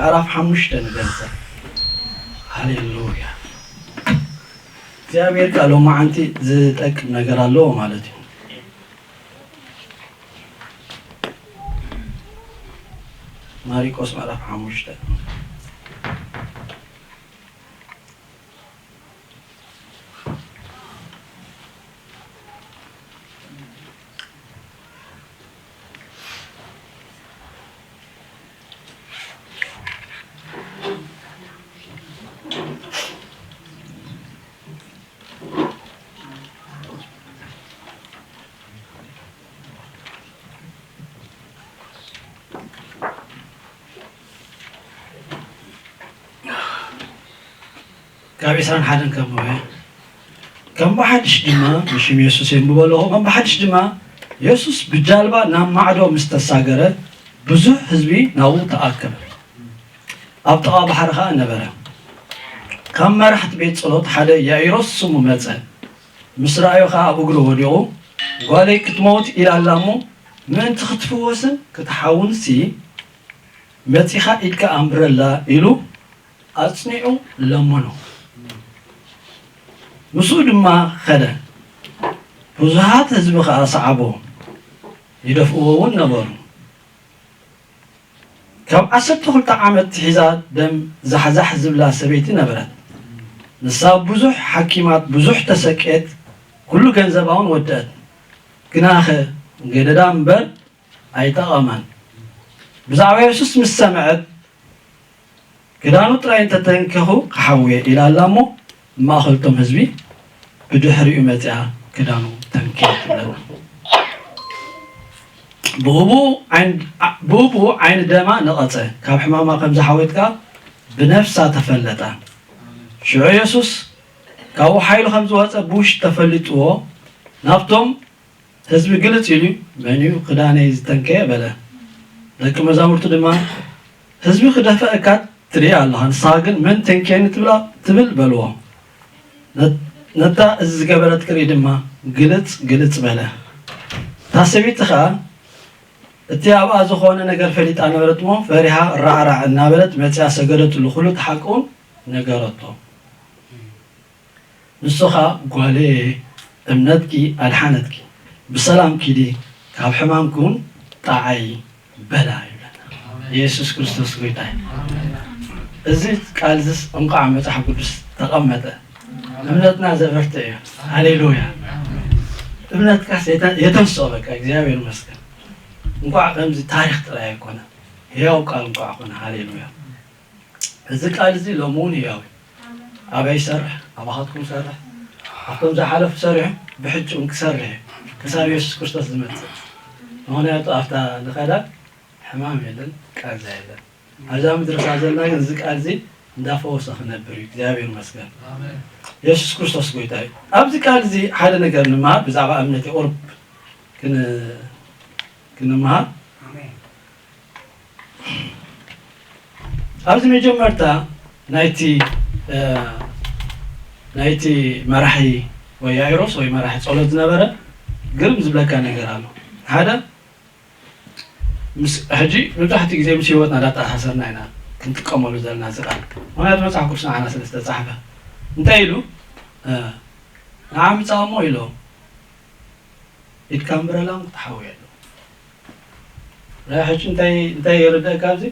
ምዕራፍ ሓሙሽተ ንገልጸ። ሃሌሉያ። እግዚኣብሔር ቃል ሎማዓንቲ ዝጠቅም ነገር ኣለዎ ማለት እዩ። ማሪቆስ ምዕራፍ ሓሙሽተ። ካብ ዒስራን ሓደን ከንብቦ እየ። ከም ብሓድሽ ድማ፣ ብሽም የሱስ የንብቦ ኣለኹ፣ ከም ብሓድሽ ድማ የሱስ ብጃልባ ናብ ማዕዶ ምስ ተሳገረ፣ ብዙሕ ህዝቢ ናብኡ ተኣከበ። ኣብ ጥቓ ባሕሪ ኸኣ ነበረ። ካብ መራሕቲ ቤት ጸሎት ሓደ ያኢሮስ ስሙ መጸ። ምስ ረኣዮ ኸኣ ኣብ እግሩ ወዲቑ፣ "ጓለይ ክትመውት ኢላ ኣላ እሞ፣ ምእንቲ ክትፍወስን ክትሓውንሲ፣ መጺኻ ኢድካ ኣንብረላ" ኢሉ ኣጽኒዑ ለመኖ። ምስኡ ድማ ኸደ። ብዙሃት ህዝቢ ኸኣ ሰዓቦ፣ ይደፍእዎ እውን ነበሩ። ካብ ዓሰርተ ክልተ ዓመት ሒዛ ደም ዛሕዛሕ ዝብላ ሰበይቲ ነበረት። ንሳ ብዙሕ ሓኪማት፣ ብዙሕ ተሰቅየት፣ ኩሉ ገንዘባ እውን ወደአት። ግናኸ ገደዳ እምበር ኣይጠቐማን። ብዛዕባ የሱስ ምስ ሰምዐት፣ "ክዳኑ ጥራይ እንተተንከኹ ክሓውየ" ኢላ ኣላ እሞ፣ ማእኸልቶም ህዝቢ ብድሕሪኡ መጺኣ ክዳኑ ተንከየት ኣለና። ብኡብኡ ዓይን-፣ ብኡብኡ ዓይኒ ደማ ነቐጸ፣ ካብ ሕማማ ከም ዝሓወየት ከኣ ብነፍሳ ተፈለጠ። ሽዑ የሱስ ካብኡ ሓይሉ ከም ዝወጸ ብውሽጢ ተፈሊጥዎ፣ ናብቶም ህዝቢ ግልጽ ኢሉ፣ "መን እዩ ክዳነይ ዝተንከየ?" በለ። ደቂ መዛሙርቱ ድማ፣ "ህዝቢ ክደፍኣካ ትርኢ ኣለኻ፣ ንስኻ ግን መን ተንክየኒ ትብላ-፣ ትብል?" በልዎ። ነ-፣ ነታ እዚ ዝገበረት ክርኢ ድማ ግልጽ ግልጽ በለ። እታ ሰበይቲ ኸኣ እቲ ኣብኣ ዝኾነ ነገር ፈሊጣ ነበረት እሞ፣ ፈሪሃ ራዕራዕ እናበለት መጺኣ ሰገደትሉ፣ ኩሉ እቲ ሓቂ እውን ነገረቶ። ንሱ ኸኣ፣ "ጓለየ፣ እምነትኪ ኣድሓነትኪ፣ ብሰላም ኪዲ፣ ካብ ሕማምኪ እውን ጠዓዪ" በላ ይብለና። ኣሜን። የሱስ ክርስቶስ ጎይታ እዩ። ኣሜን። እዚ ቃል እዚስ እንቋዕ መጽሓፍ ቅዱስ ተቐመጠ። ኣሜን። እምነትና ዘበርትዕ እዩ። ሃሌሉያ። ኣሜን። እምነትካስ የተ-፣ የተንስኦ በቃ። እግዚኣብሔር ይመስገን። እንቋዕ ከምዚ ታሪኽ ጥራይ ኣይኮነ፣ ሕያው ቃል እንቋዕ ኮነ። ሃሌሉያ። እዚ ቃል እዚ ሎሚ እውን ሕያው እዩ። ኣበይ ይሰርሕ? ኣባኻትኩም ይሰርሕ። ኣብቶም ዝሓለፉ ሰሪሑ፣ ብሕጂ እውን ክሰርሕ እዩ። ክሳብ የሱስ ክርስቶስ ዝመጽእ። ምኽንያቱ ኣብታ ንኸዳ ሕማም የለን፣ ቃንዛ የለን። ኣብዛ ምድሪ ክሳብ ዘለና ግን እዚ ቃል እዚ እንዳፈወሰ ክነብር እዩ። እግዚኣብሔር ይመስገን። ኣሜን። የሱስ ክርስቶስ ጎይታ እዩ። ኣብዚ ቃል እዚ ሓደ ነገር ንምሃር፣ ብዛዕባ እምነት ቁሩብ ክን-፣ ክንምሃር። ኣሜን። ኣብዚ መጀመርታ ናይቲ፣ እ፣ ናይቲ መራሒ ወይ ያኢሮስ ወይ መራሒ ጸሎት ዝነበረ ግርም ዝብለካ ነገር ኣሎ። ሓደ ምስ፣ ሕጂ መብዛሕትኡ ግዜ ምስ ህይወትና እንዳተኣሳሰርና ኢና ክንጥቀመሉ ዘለና እዚ ቃል። ምኽንያቱ መጽሓፍ ቅዱስ ንዓና ስለ ዝተጻሕፈ። እንታይ ኢሉ? እ፣ "ንዓ ምጻእ እሞ" ኢሎ፣ "ኢድካ እምብረላ ክትሓውዮ ኣሎ." ራእይ ሕጂ እንታይ፣ እንታይ የረድእ ካብዚ?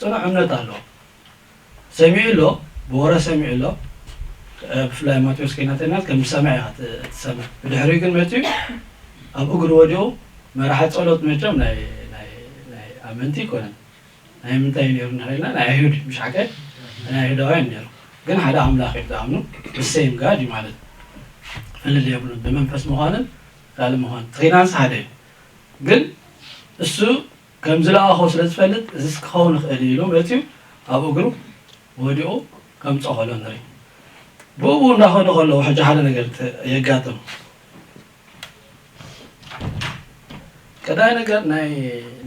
ጽኑዕ እምነት ኣለዎ። ሰሚዑ ኣሎ፣ ብወረ ሰሚዑ ኣሎ። እ፣ ብፍላይ ማቴዎስ ከይናተና ከም ዝሰምዐ ኢኻ ት-፣ ትሰምዕ። ብድሕሪኡ ግን መጺኡ ኣብ እግሩ ወዲቑ መራሒ ጸሎት መቸም ናይ፣ ናይ፣ ናይ ኣመንቲ ኣይኮነን። ናይ ምንታይ ነይሩ እንድሕር ኢልና፣ ናይ ኣይሁድ፣ ምሽ ሓቀ? ናይ ኣይሁዳውያን ነይሩ። ግን ሓደ ኣምላኽ እዮም ዝኣምኑ። The same God እዩ ማለት እዩ። ፍልልይ የብሉን። ብመንፈስ ምዃንን ካልእ ምዃን። እቲ ኺዳንስ ሓደ እዩ። ግን እሱ ከም ዝለኣኾ ስለ ዝፈልጥ፣ እዚስ ክኸውን ይኽእል እዩ ኢሉ መጺኡ ኣብ እግሩ ወዲቑ ከምጽኦ ከሎ ንርኢ። ብኡ እንዳኸዱ ከለዉ ሕጂ ሓደ ነገር ተ-፣ የጋጥም። ቀዳይ ነገር ናይ፣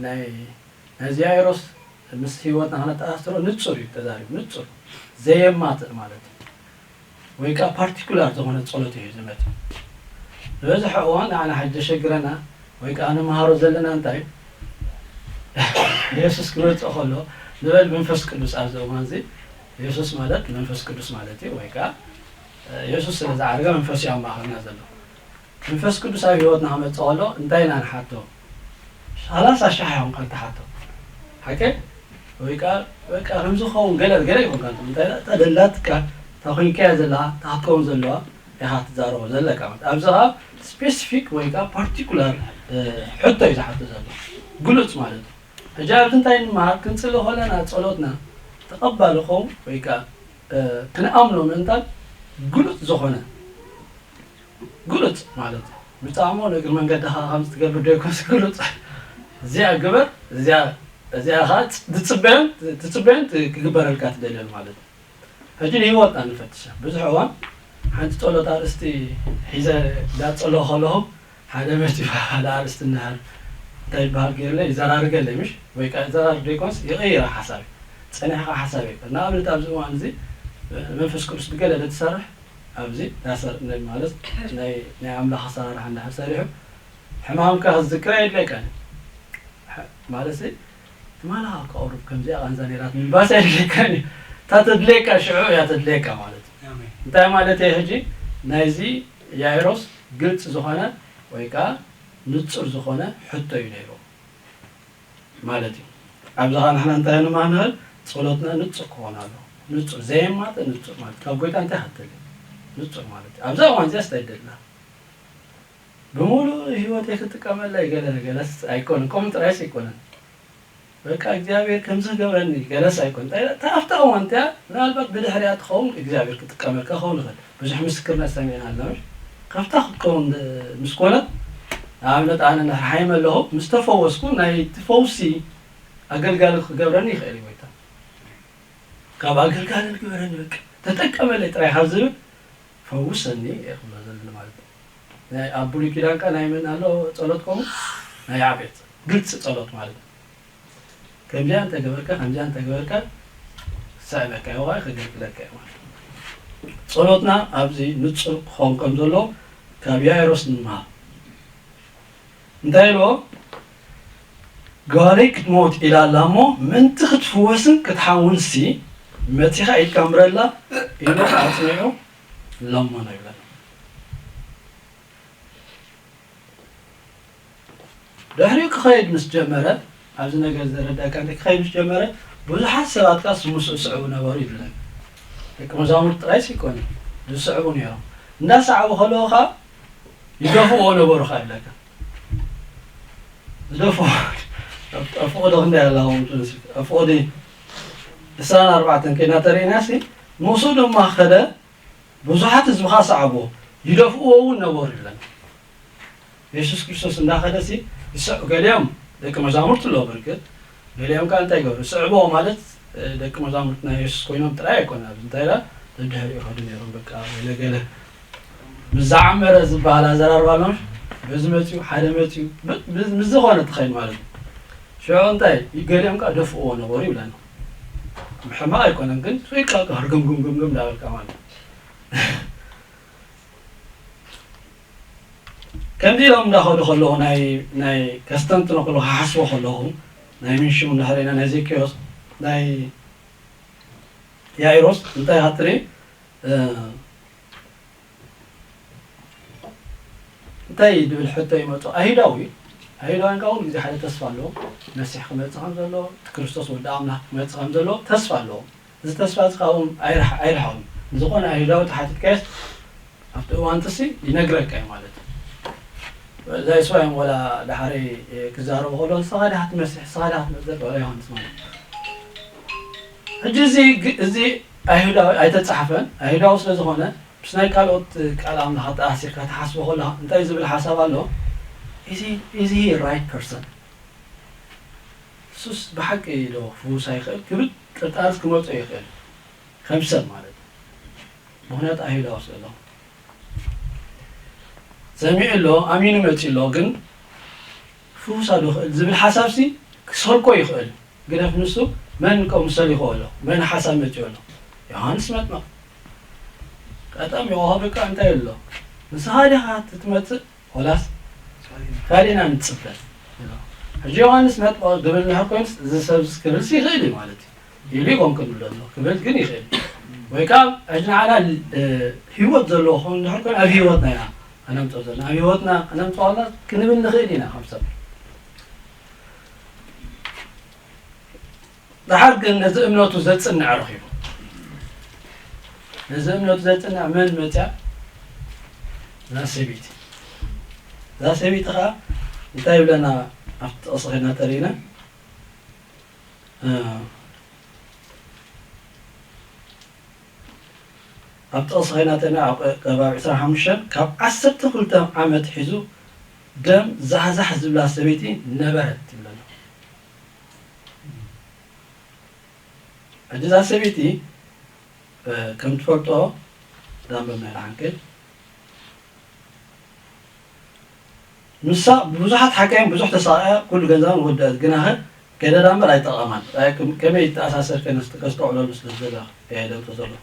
ናይ፣ ናይዚ ያይሮስ ምስ ህይወትና ክነተኣሳስሮ ንጹር እዩ ተዛሪቡ፣ ንጹር ዘየማትእ ማለት እዩ። ወይ ከኣ ፓርቲኩላር ዝኾነ ጸሎት እዩ ዝመጽእ። ዝበዝሐ እዋን ንዓና ሕጂ ዘሸግረና ወይ ከኣ ንምሃሮ ዘለና እንታይ እዩ? የሱስ ክመጽእ ከሎ ንበል መንፈስ ቅዱስ ኣብዚ እዋን እዚ። የሱስ ማለት መንፈስ ቅዱስ ማለት እዩ፣ ወይ ከዓ የሱስ ስለ ዝዓረገ መንፈስ እዩ ኣብ ማእኸልና ዘሎ። መንፈስ ቅዱስ ኣብ ህይወትና ክመፅእ ከሎ እንታይ ኢና ንሓቶ? ሰላሳ ሻሕ እዮም ካልቲ ሓቶ ሓቂ ወይ ከዓ በቃ ከምዚ ኸውን ገለ ገለ ይኹን ካልቲ እንታይ ደላትካ ታኾንካያ ዘላ ታክትከውን ዘለዋ ኢኻ ትዛረቦ ዘለካ ማለት ኣብዚ ከዓ ስፔሲፊክ ወይ ከዓ ፓርቲኩላር ሕቶ እዩ ዝሓቶ ዘሎ ግሉፅ ማለት እዩ። ሕጂ ኣብዚ እንታይ ንምሃር ክንፅሊ ከለና ጸሎትና ተቐባሊ ኸውን ወይ ከዓ ክንኣምኖ ምእንታን ግሉፅ ዝኾነ ግሉፅ ማለት እዩ። ብጣዕሚ ንእግሪ መንገድኻ ከም ዝትገብር ደይኮንስ ግሉፅ እዚኣ ግበር እዚኣ እዚኣ ኸዓ ዝፅበዮን ትፅበዮን ክግበረልካ ትደልዮን ማለት እዩ። ሕጂ ንህይወትና ንፈትሻ ብዙሕ እዋን ሓንቲ ጸሎት ኣርእስቲ ሒዘ ዳጸሎ ከለኹ ሓደ መት ሓደ ኣርእስቲ እንድሕር እንታይ ይበሃል ገይርለ ይዘራርገለ ምሽ ወይ ከዓ ይዘራርግ ደይኮንስ ይቕይራ ሓሳብ ጸኒሕካ ሓሳብ እዩ ንኣብነት ኣብዚ እዋን እዚ መንፈስ ቅዱስ ብገለ ለትሰርሕ ኣብዚ ዳሰር ማለት ናይ ኣምላኽ ኣሰራርሓ እንድሕር ሰሪሑ ሕማምካ ክዝክር ኣይድለይካን ማለት ትማሊ ካብ ከቕርብ ከምዚኣ ቃንዛ ነይራት ምልባስ ኣይድለይካን እዩ። እታ ተድለየካ ሽዑ እያ ተድለየካ ማለት እዩ። እንታይ ማለት እየ ሕጂ ናይዚ ያይሮስ ግልፂ ዝኾነ ወይ ከዓ ንፁር ዝኾነ ሕቶ እዩ ነይሩ ማለት እዩ። ኣብዚ ኸዓ ንሕና እንታይ ንማንኸል ጸሎትና ንፁር ክኾን ኣሎ። ንፁር ዘየማተ ንፁር ማለት ካብ ጎይታ እንታይ ሃተል ንፁር ማለት እዩ። ኣብዛ እዋን እዚያ ስታይ ደላ ብምሉእ ህይወተይ ክጥቀመላ ይገለ ገለስ ኣይኮነን ከምኡ ጥራይስ ኣይኮነን በቃ እግዚኣብሔር ከምዚ ገብረኒ ገለስ ኣይኮን እንታይ ኣብታ እዋን እቲያ ምናልባት ብድሕሪያ ትኸውን እግዚኣብሔር ክጥቀመልካ ክኸውን ይኽእል ብዙሕ ምስክርነት ሰሚዕና ኣለና ካብታ ክትከውን ምስ ኮነት ንኣብነት ኣነ እንድሕር ሓይመ ኣለኹ ምስ ተፈወስኩ ናይ እቲ ፈውሲ ኣገልጋሊ ክገብረኒ ይኽእል እዩ ጎይታ ካብ ኣገልጋሊ ክገብረኒ በቃ ተጠቀመለይ ጥራይ ካብ ዝብል ፈውሰኒ እየ ክብሎ ዘለና ማለት እዩ። ናይ ኣብ ብሉይ ኪዳን ከ ናይ መን ኣሎ ጸሎት ከምኡ ናይ ያዕቆብ ግልጺ ጸሎት ማለት እዩ። ከምዚኣ እንተገበርካ ከምዚኣ እንተገበርካ ክስዕመካ እዩ ወይ ከገልግለካ እዩ ማለት እዩ። ጸሎትና ኣብዚ ንጹር ክኸውን ከም ዘሎ ካብ ያይሮስ ንመሃር። እንታይ ኢልዎ? ጓለይ ክትመውት ኢላ ኣላ እሞ ምእንቲ ክትፍወስን ክትሓውንሲ መጺኻ ኢድካ ምረላ ኢሉ ኣጽኒዑ ለመኖ ይብለና። ድሕሪኡ ክኸይድ ምስ ጀመረ ኣብዚ ነገር ዘረዳእካ እንታይ ክኸይድ ምስ ጀመረ ብዙሓት ሰባት ከኣ ምስኡ ዝስዕቡ ነበሩ ይብለና። ደቂ መዛሙርቲ ጥራይስ ኣይኮነን ዝስዕቡ ነይሮም። እንዳሰዓቡ ከለዉ ከኣ ይደፍእዎ ነበሩ ከኣ ይብለካ። ዝደፍእዎ ኣብ ፍቕዲ ክንደይ ኣለዎም ኣብ ፍቕዲ ዕስራን ኣርባዕተን ከይና ተርእናሲ ምስኡ ድማ ከደ ብዙሓት ህዝቢ ኸዓ ሰዓብዎ ይደፍእዎ እውን ነበሩ ይብለና። የሱስ ክርስቶስ እንዳኸደ ሲ ይስዕ ገሊኦም ደቂ መዛሙርቱ ኣለዉ ብርግጥ ገሊኦም ከዓ እንታይ ይገብሩ ይስዕብዎ ማለት ደቂ መዛሙርቱ ናይ የሱስ ኮይኖም ጥራይ ኣይኮነ ኣብዚ እንታይ ኢላ ደድሕሪኡ ይኸዱ ነይሮም በቃ ገለ ገለ ምስ ዝዓመረ ዝበሃል ኣዘራርባ ኣሎ በዚ መፅኡ ሓደ መፅኡ ምስ ዝኾነ ትኸይድ ማለት እዩ ሽዑ እንታይ ገሊኦም ከዓ ደፍእዎ ነበሩ ይብለና ሕማቕ ኣይኮነን ግን ሪቃ ህርግምግምግምግም እንዳበልካ ማለት ከምዚ ኢሎም እንዳኸዱ ከለኹ ናይ ናይ ከስተንትኖ ከለኹ ክሓስቦ ከለኹ ናይ ምንሽሙ እንድሕር ኢና ናይ ዘኪሮስ ናይ ያኢሮስ እንታይ ኢኻ ትርኢ እንታይ ድብል ሕቶ ይመፁ ኣይሁዳዊ ኣይሁዳውያን ካብ ኩሉ ግዜ ሓደ ተስፋ ኣለዎም መሲሕ ክመፅእ ከም ዘሎ እቲ ክርስቶስ ወዲ ኣምላኽ ክመፅእ ከም ዘሎ ተስፋ ኣለዎም እዚ ተስፋ እዚ ካብኦም ኣይርሓቕን ንዝኾነ ኣይሁዳዊ ተሓቲትካዮስ ኣብቲ እዋንቲ ሲ ይነግረካ እዩ ማለት እዩ እዛ ይስዋዮም ወላ ዳሕረይ ክዛረቡ ከሎ ንስኻ ዲኻ ትመሲሕ ንስኻ ዲኻ ትመፅእ ወላ ዮሃንስ ማለት ሕጂ እዚ እዚ ኣይሁዳዊ ኣይተፃሕፈን ኣይሁዳዊ ስለ ዝኾነ ምስ ናይ ካልኦት ቃል ኣምላኽ ኣተኣሲርካ ትሓስቦ ከለኻ እንታይ ዝብል ሓሳብ ኣሎ is he right person እሱስ ብሓቂ ዶ ክፍውሳ ይኽእል ክብል ጥርጣርስ ክመጾ ይኽእል ከም ሰብ ማለት ምኽንያቱ ኣይሁዳዊ ስለ ኣለኹ ሰሚዑ ኣሎ ኣሚኑ መጺኡ ኣሎ ግን ክፍውሳ ዶ ይኽእል ዝብል ሓሳብሲ ክሰልኮ ይኽእል ግደፍ ንሱ መን ከምኡ ሰሊኽዎ ኣሎ መን ሓሳብ መጺኡ ኣሎ ዮሃንስ መጥምቕ ቀጠም ይቆኸብካ እንታይ ኣሎ ንስኻ ዲኻ ትመጽእ ወላስ ካሊእና ንጽበ ሕጂ ዮሃንስ መጥምቕ ዝብል እንድሕር ኮይኑስ እዚ ሰብስ ክብልሲ ይኽእል እዩ ማለት እዩ ኢሉ ይኾን ክንብሎ ኣሎ ክብል ግን ይኽእል። ወይ ከዓ ሕጂ ንዓና፣ እ፣ ህይወት ዘለዎ ክኸውን እንድሕር ኮይኑ ኣብ ህይወትና ኢና ከነምፅኦ ዘለና። ኣብ ህይወትና ከነምፅኦ ከለና ክንብል ንኽእል ኢና ከም ሰብ። ደሓር ግን ነዚ እምነቱ ዘጽንዕ ረኺቡ። ነዚ እምነቱ ዘጽንዕ መን መጽያ? እዛ ሰበይቲ። እዛ ሰበይቲ ኸዓ እንታይ ይብለና ኣብቲ ጥቕሲ ኸይድና ተሪእና? እ፣ ኣብ ጥቕሲ ኸይድና ተሪእና ኣብ ከባቢ ዕስራን ሓሙሽተን ካብ ዓሰርተ ክልተ ዓመት ሒዙ ደም ዛሕዛሕ ዝብላ ሰበይቲ ነበረት ይብለና። ሕጂ እዛ ሰበይቲ፣ እ፣ ከም ትፈልጦ፣ ዳንበ ናይ ሓንከል፣ ንሳ ብዙሓት ሓካይም ብዙሕ ተሳቕያ፣ ኩሉ ገንዘባን ወደአት፣ ግናኸ ገደዳ እምበር ኣይጠቐማን። ኣይ፣ ከም-፣ ከመይ ይተኣሳሰር ከነስ-፣ ከስተውዕለሉ ስለ ዝደለኹ እየ ደምጾ ዘለኹ።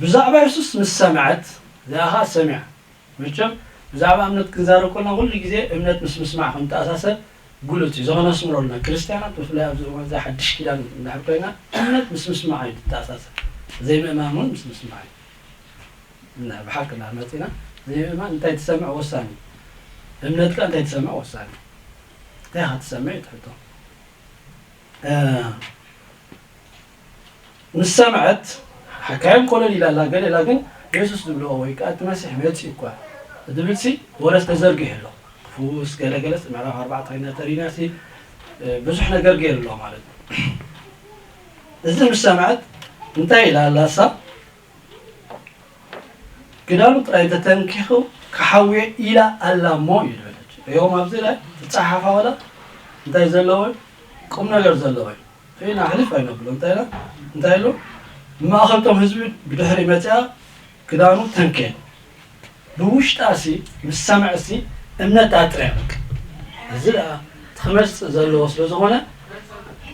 ብዛዕባ የሱስ ምስ ሰምዐት፣ እዚኣ ኸኣ ሰሚዓ። መቸም ብዛዕባ እምነት ክንዛረብ ከለና ኩሉ ግዜ እምነት ምስ ምስማዕ ከም እተኣሳሰር ግሉጽ እዩ። እዚ ከነስምሮ ኣለና። ክርስትያናት ብፍላይ ኣብዚ እዋን እዚ ሓድሽ ኪዳን እንድሕር ኮይና እምነት ምስ ምስማዕ እዩ ዝተኣሳሰር። ዘይምእማን እውን ምስ ምስማዕ እዩ። እና ብሓቂ እንድሕር መጺና ዘይምእማን እንታይ ትሰምዕ ወሳኒ እዩ። እምነትካ እንታይ ትሰምዕ ወሳኒ እዩ። እንታይ ኢኻ ትሰምዕ እዩ እቲ ሕቶ። እ፣ ምስ ሰምዐት፣ ሓካይም ኮለል ኢላ ኣላ፣ ገለ ኢላ፣ ግን የሱስ ዝብልዎ ወይ ከኣ እቲ መሲሕ መጺኡ እኳ ዝብልሲ ወረስ ተዘርጊሑ ኣሎ። ክፍውስ ገለ ገለስ ምዕራፍ ኣርባዕተ ኮይና ተሪናሲ፣ እ፣ ብዙሕ ነገር ገይሩ ኣሎ ማለት እዩ። እዚ ምስ ሰምዐት እንታይ ኢላ ኣላ እሳ? ክዳኑ ጥራይ እንተተንኪኹ ክሓውየ ኢላ ኣላ እሞ እዩ ዝበለት። እዮም ኣብዚ ላይ ዝጸሓፋ ወላ እንታይ ዘለዎ ቁም ነገር ዘለዎ እዩ። ኸይና ሕልፍ ኣይነብሎ። እንታይ ኢላ? እንታይ ኢሉ? ብማእኸልቶም ህዝቢ ብድሕሪ መጺኣ ክዳኑ ተንከየ። ብውሽጣ ሲ፣ ምስ ሰምዐ ሲ፣ እምነት ኣጥርያ በቃ። እዚ ደኣ እቲ ክመጽእ ዘለዎ ስለ ዝኾነ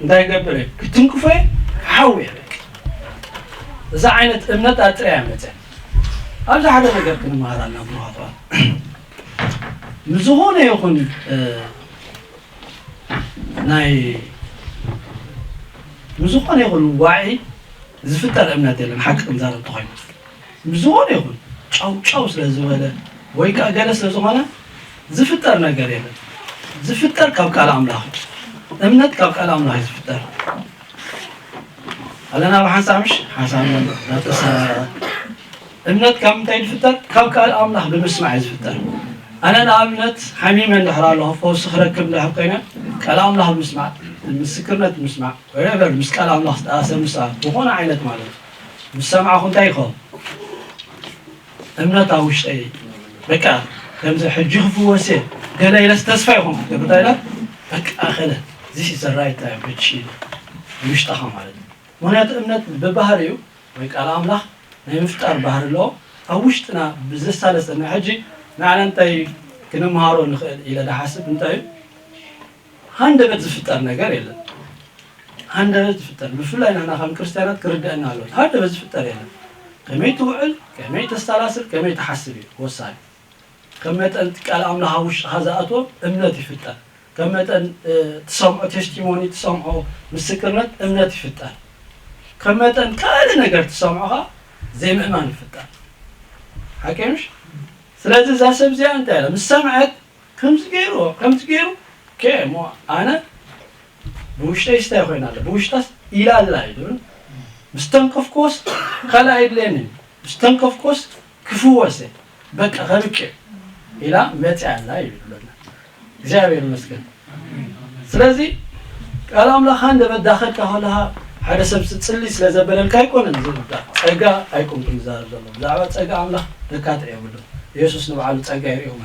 እንታይ ይገብር እየ? ክትንክፎ እየ፣ ክሓዊ እየ በቃ። እዛ ዓይነት እምነት ኣጥርያ መጸ። ኣብዚ ሓደ ነገር ክንመሃር ኣለና ብሩኻት ኣሕዋት። ምስ ዝኾነ ይኹን፣ እ፣ ናይ፣ ምስ ዝኾነ ይኹን ዋዒ ዝፍጠር እምነት የለን። ሓቂ ክንዛረብ እንተኾይኑ፣ ምስ ዝኾነ ይኹን ጫው ጫው ስለ ዝበለ ወይ ከኣ ገለ ስለ ዝኾነ ዝፍጠር ነገር የለን። ዝፍጠር ካብ ቃል ኣምላኽ እዩ። እምነት ካብ ቃል ኣምላኽ እዩ ዝፍጠር። ኣለና ብሓንሳብ ምሽ ሓሳብ እናተሰራረቐ። እምነት ካብ ምንታይ ዝፍጠር? ካብ ቃል ኣምላኽ ብምስማዕ እዩ ዝፍጠር። ኣነ ንኣብነት ሓሚመ እንድሕር ኣለኹ፣ ፈውሲ ክረክብ እንድሕር ኮይነ፣ ቃል ኣምላኽ ብምስማዕ፣ ምስክርነት ብምስማዕ፣ whatever፣ ምስ ቃል ኣምላኽ ዝተኣሰር ምስኣ፣ ዝኾነ ዓይነት ማለት እዩ። ምስ ሰማዕኹ እንታይ ይኸውን? እምነት ኣብ ውሽጠይ፣ በቃ፣ ከምዚ ሕጂ ክፍወስ እየ፣ ገለ ኢለስ ተስፋ ይኾን ክገብር እንታይ ኢለ፣ በቃ፣ ኣኸለ፣ this is the right time፣ ሕጂ ውሽጥኻ ማለት እዩ። ምኽንያቱ እምነት ብባህሪኡ ወይ ቃል ኣምላኽ ናይ ምፍጣር ባህሪ ኣለዎ። ኣብ ውሽጥና ብዘሳለሰና፣ ሕጂ ንዓና እንታይ ክንምሃሮ ንኽእል ኢለ ዝሓስብ እንታይ እዩ? ሃንደበት ዝፍጠር ነገር የለን። ሃንደበት ዝፍጠር፣ ብፍላይ ንሕና ከም ክርስትያናት ክርደአና ኣለዎ። ሃንደበት ዝፍጠር የለን። ከመይ ትውዕል፣ ከመይ ተሰላስል፣ ከመይ ትሓስብ እዩ ወሳኒ። ከም መጠን እቲ ቃል ኣምላኽ ኣብ ውሽጥኻ ዝኣትዎ እምነት ይፍጠር። ከም መጠን፣ እ፣ ትሰምዖ ቴስቲሞኒ፣ ትሰምዖ ምስክርነት እምነት ይፍጠር። ከም መጠን ካልእ ነገር ትሰምዖ ኸኣ ዘይምእማን ይፍጠር። ሓቂ ምሽ? ስለዚ እዛ ሰብ እዚኣ እንታይ ኢላ? ምስ ሰምዐት ከምዚ ገይርዎ፣ ከምዚ ገይሩ፣ ከ እሞ ኣነ ብውሽጠይ ስታይ ኮይና ኣለ፣ ብውሽጣስ ኢላ ኣላ እዩ ዝብል። ምስ ተንከፍኩዎስ ካልእ ኣይድልየንን እዩ። ምስ ተንከፍኩዎስ ክፍወስ እየ። በቃ ከብቅዕ ኢላ መጽያ ኣላ እዩ ዝብለና። እግዚኣብሔር ይመስገን። ስለዚ ቃል ኣምላኽ ሃንደበት ዳኸልካ ከለኻ ሓደ ሰብ ጽሊ ስለ ዘበለልካ ኣይኮነን ዝርዳእ። ጸጋ ኣይኮንኩን ዝዛረብ ዘሎ። ብዛዕባ ጸጋ ኣምላኽ ደካትዕ የብሉን። የሱስ ንባዕሉ ጸጋ የርእኹም።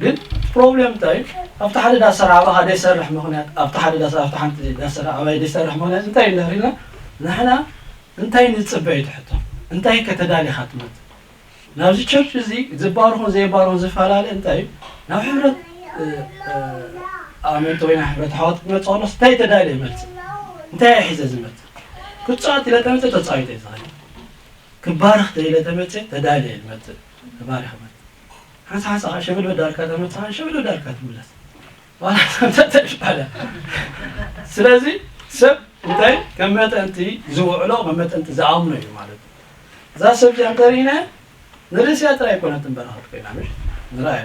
ግን ፕሮብሌም እንታይ እዩ? ኣብቲ ሓደ ዳሰራ ኣባኻ ደይሰርሕ ምኽንያት፣ ኣብቲ ሓደ ዳሰራ፣ ኣብቲ ሓንቲ ዳሰራ ኣባይ ደይሰርሕ ምኽንያት እንታይ እዩ ንሪኢና? ንሕና እንታይ ንጽበ እዩ ትሕቶ? እንታይ ከተዳሊኻ ትመጽእ? ናብዚ ቸርች እዚ ዝባርኹን ዘይባርኹን ዝፈላለ እንታይ እዩ? ናብ ሕብረት፣ እ፣ እ፣ ኣመንቲ ወይ ናብ ሕብረት ኣሕዋት ክመጽእ ከሎስ እንታይ ተዳልየ ይመጽእ? እንታይ እዩ ሒዘ ዝመጽእ? ክጻወት ኢለ ተመጽእ ተጻዊተ እዩ ዝኸይድ። ክባርኽ ኢለ ተመጽእ ተዳልየ ይመጽእ። ተባሪኸ መጽእ። ሓንሳ ሓንሳ ኸዓ ሸበል በዳርካ ተመጽእ፣ ኸዓ ሸበል በዳርካ ትምለስ። ዋላ ተምተተሽ ባላ። ስለዚ ሰብ እንታይ ከም መጠንቲ ዝውዕሎ፣ ከም መጠንቲ ዝኣምኖ እዩ ማለት እዩ። እዛ ሰብ እዚኣ እንተርኢና ንርእስያ ጥራይ ኣይኮነትን በረኸት ኮይና፣ ምሽ ንርኣያ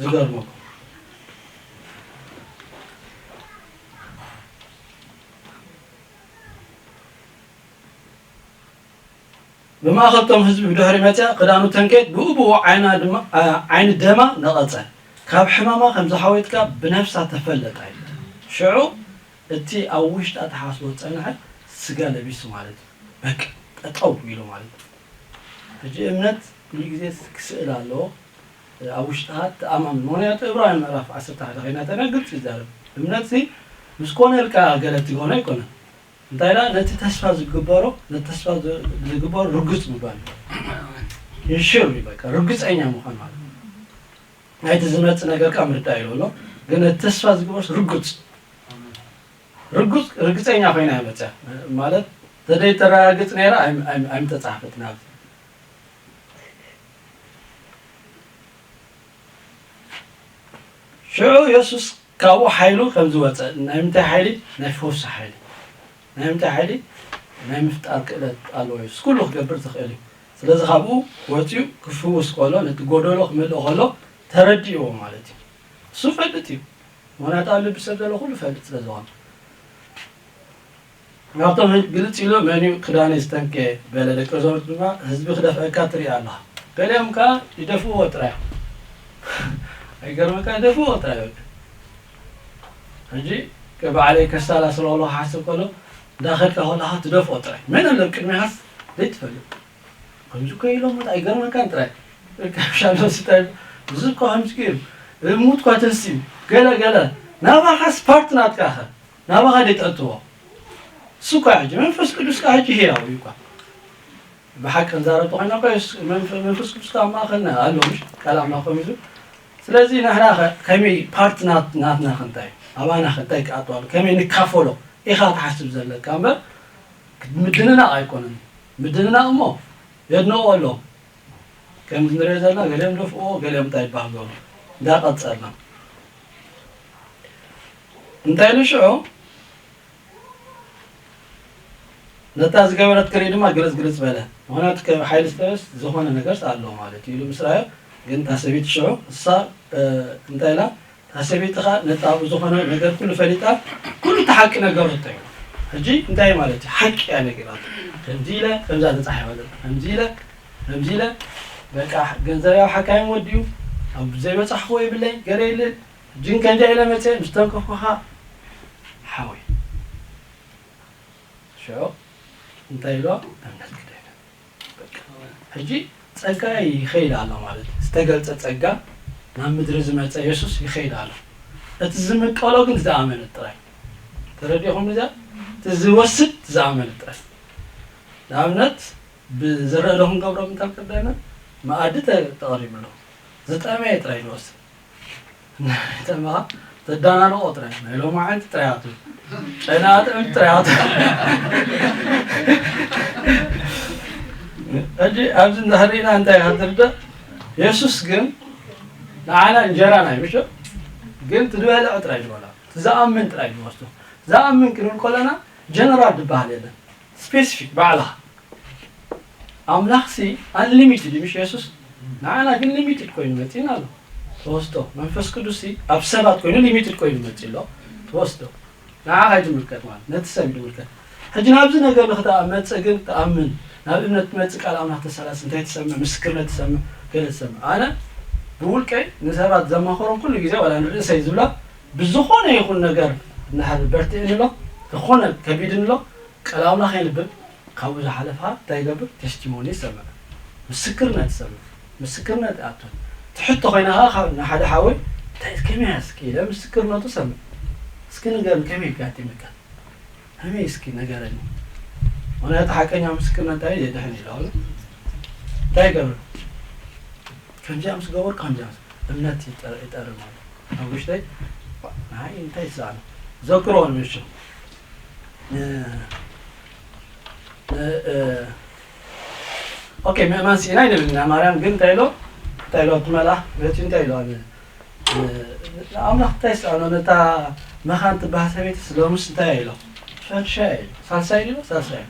ዝገርመኩም። ብማእኸል እቶም ህዝቢ ብድሕሪ መፅያ ክዳኑ ተንከየት፣ ብኡ ብኡ ዓይና ድማ፣ ዓ-፣ ዓይኒ ደማ ነቐፀ። ካብ ሕማማ ከም ዝሓወየት ከኣ ብነፍሳ ተፈለጣ ኢሉ። ሽዑ እቲ ኣብ ውሽጣ ተሓስቦ ዝጸንሐ ስጋ ለቢሱ ማለት እዩ። በቃ ጠጠው ኢሉ ማለት እዩ። ሕጂ እምነት ኩሉ ግዜ ክስእል ኣለዎ። ኣብ ውሽጥኻ ተኣማምን። ምኽንያቱ ዕብራውያን ምዕራፍ ዓሰርተ ሓደ ከይና እንተና ግልፂ ይዛረብ። እምነት ሲ ምስ ኮነ ኢልካ ገለ ትገብሮ ኣይኮነን። እንታይ ደኣ ነቲ ተስፋ ዝግበሮ፣ ነቲ ተስፋ ዝ-፣ ዝግበሮ ርጉጽ ምባል እዩ። ይሽር እዩ በቃ፣ ርግጸኛ ምዃን ማለት እዩ። ናይቲ ዝመጽእ ነገር ከኣ ምርዳእ ኢሉ ኣሎ። ግን ነቲ ተስፋ ዝግበሮስ ርጉጽ፣ ርጉጽ፣ ርግጸኛ ኮይና እያ መጽያ። ማለት ተደይ ተረጋግጽ ነይራ ኣይም-፣ ኣይም-፣ ኣይምተጻሕፈትን ኣብዚ። ሽዑ የሱስ ካብኡ ሓይሉ ከም ዝወጸ፣ ናይ ምንታይ ሓይሊ? ናይ ፈውሲ ሓይሊ። ናይ ምንታይ ሓይሊ? ናይ ምፍጣር ክእለት ኣለዎ። የሱስ ኩሉ ክገብር ዝኽእል እዩ። ስለዚ ካብኡ ወጺኡ ክፍውስ ከሎ፣ ነቲ ጎደሎ ክመልእ ከሎ ተረዲእዎ ማለት እዩ። እሱ ፈልጥ እዩ። ምኽንያቱ ኣብ ልቢ ሰብ ዘሎ ኩሉ ፈልጥ ስለ ዝኾነ። ናብቶም ህዝቢ ግልጽ ኢሉ፣ "መን እዩ ክዳነይ ዝተንከየ?" በለ። ደቀ መዛሙርቱ ድማ፣ "ህዝቢ ክደፍአካ ትርኢ ኣለኻ?" ገሊኦም ከኣ ይደፍእዎ ጥራይ። ኣይገርመካ? ይደፍእዎ ጥራይ በቃ። ሕጂ በዓለይ ከሳላ ስለ ከለኹ ክሓስብ ከሎ፣ እንዳኸድካ ከለኻ ትደፍኦ ጥራይ። መን ኣሎ ኣብ ቅድሚኻስ ዘይትፈልጥ? ከምዚ እኮ ኢሎሞ ኣይገርመካን ጥራይ። ካብ ሻሎ ስታይ፣ እዚ እኮ ከምዚ ገይሩ፣ እሙት እኳ ተንሲኡ፣ ገለ ገለ። ናባኻስ ፓርት ናትካ ኸ? ናባኻ ደይ ጠጥዎ። እሱ እኳ ሕጂ መንፈስ ቅዱስ ከኣ ሕጂ ህያው እዩ እኳ። ብሓቂ ክንዛረብ ተኾይና እኮ የሱስ፣ መንፈ-፣ መንፈስ ቅዱስ ከኣ ኣብ ማእከልና ኣሎ፣ ምሽ? ቃል ኣምላኽ ኮሚዙ። ስለዚ ንሕና ኸ ከመይ ፓርት ናት-፣ ናትና ክንታይ፣ ኣባና ክንታይ ክኣትዋሉ፣ ከመይ ንካፈሎ ኢኻ ትሓስብ ዘለካ እምበር፣ ምድንናቕ ኣይኮነን። ምድንናቕ እሞ የድንቑ ኣለዉ። ከምዚ ንሪኦ ዘለና ገሊኦም ደፍእዎ፣ ገሊኦም እንታይ ይበሃል ገሩ። እንዳቐጸልና። እንታይ ኢሉ ሽዑ? ነታ ዝገበረት ክርኢ ድማ ግልጽ ግልጽ በለ። ምኽንያቱ ካብ ሓይሊ ዝተበስ ዝኾነ ነገርስ ኣለዎ ማለት እዩ ኢሉ ምስ ረኣዮ፣ ግን እታ ሰበይቲ ሽዑ እሳ፣ እ፣ እንታይ ኢላ? እታ ሰበይቲ ኸኣ ነታ ኣብኡ ዝኾነ ነገር ኩሉ ፈሊጣ፣ ኩሉ እቲ ሓቂ ነገረቶ እዩ። ሕጂ እንታይ ማለት እዩ? ሓቂ እያ ነጊራቶ። ከምዚ ኢለ፣ ከምዛ ተጻሒፋ ዘላ፣ ከምዚ ኢለ፣ ከምዚ ኢለ፣ በቃ ገንዘበይ ኣብ ሓካይም ወዲኡ፣ ኣብ ዘይበጻሕክዎ የብለይ፣ ገለ የለ። ሕጂ ግን ከምዚኣ ኢለ መጽየ፣ ምስ ተንከፍኩኻ፣ ሓወይ። ሽዑ እንታይ ኢልዋ? እምነት ክደነ። በቃ። ሕጂ ጸጋ ይኸይድ ኣሎ ማለት እዩ። ዝተገልጸ ጸጋ፣ ናብ ምድሪ ዝመጸ የሱስ ይኸይድ ኣሎ። እቲ ዝምቀሎ ግን ዝኣመነ ጥራይ። ተረዲእኹም እዚኣ? እቲ ዝወስድ ዝኣመነ ጥራይ። ንኣብነት፣ ብዝረአ ዶ ክንገብሮ ምንታይ ክርዳና? መኣዲ ተ-፣ ተቐሪቡ ኣሎ። ዝጠመየ ጥራይ ዝወስድ። ተማኻ ተዳናንቖ ጥራይ፣ ናይ ሎማዓንቲ ጥራይ ኣቱ። ጨና ጥዕምቲ ጥራይ ኣቱ። ሕጂ ኣብዚ እንድሕር ርኢና እንታይ ኢኻ ትርዳእ? የሱስ ግን ንዓና እንጀራና እዩ፣ ምሽ? ግን እቲ ዝበልዐ ጥራይ ዝበልዖ፣ እቲ ዝኣምን ጥራይ ዝወስዶ። ዝኣምን ክንብል ከለና ጀነራል ዝበሃል የለን። ስፔሲፊክ ባዕልኻ። ኣምላኽሲ ኣንሊሚትድ እዩ፣ ምሽ የሱስ? ንዓና ግን ሊሚትድ ኮይኑ መጺእና ኣሎ። ተወስዶ። መንፈስ ቅዱስሲ ኣብ ሰባት ኮይኑ ሊሚትድ ኮይኑ መጺእ ኣሎ። ተወስዶ። ንዓኻ እዩ ዝምልከት ማለት፣ ነቲ ሰብ እዩ ዝምልከት። ሕጂ ናብዚ ነገር ንኽትመጽእ ግን ትኣምን፣ ናብ እምነት ትመጽእ ቃል ኣምላኽ ተሰላስ፣ እንታይ ትሰምዕ? ምስክርነት ትሰምዕ፣ ገለ ትሰምዕ። ኣነ ብውልቀይ ንሰባት ዘማኸሮም ኩሉ ግዜ፣ ዋላ ንርእሰይ ዝብላ፣ ብዝኾነ ይኹን ነገር እንድሕር በርቲዕኒ ኣሎ፣ ዝኾነ ከቢድኒ ኣሎ፣ ቃል ኣምላኽ የንብብ፣ ካብኡ ዝሓለፈ እንታይ ይገብር? ቴስቲሞኒ ይሰምዕ፣ ምስክርነት ይሰምዕ፣ ምስክርነት ይኣቱ። ትሕቶ ኮይና ኸዓ ካብ ንሓደ ሓወይ፣ እንታይ ከመይ እስኪ ኢለ ምስክርነቱ ሰምዕ። እስኪ ንገርኒ፣ ከመይ ኣጋጢምካ? ከመይ እስኪ ንገረኒ። ምኽንያቱ ሓቀኛ ምስክርነት እንታይ የድሕን ኢሉ ኣሎ። እንታይ ይገብር? ከምዚኣ ምስ ገበርኩ፣ ከምዚኣ ምስ-፣ እምነት ይጠር-፣ ይጠርም ኣሎ። ኣብ ውሽጠይ፣ ንዓይ እንታይ ይስኣን? ዘክሮ ንምሽ። እ፣ እ፣ እ፣ ኦኬ፣ ምእማን ስኢና ኣይንብል ኢና። ማርያም ግን እንታይ ኢሎ? እንታይ ኢሎ? እቲ መልኣኽ መጺኡ እንታይ ኢሎ? ን-፣ ን-፣ ንኣምላኽ እንታይ ይስኣኖ? ነታ መኻን ትበሃል ሰበይትስ ሎምስ እንታይ ኢሎ? ሻድሻይ እዩ። ሳልሳይ ድዩ? ሳልሳይ እዩ።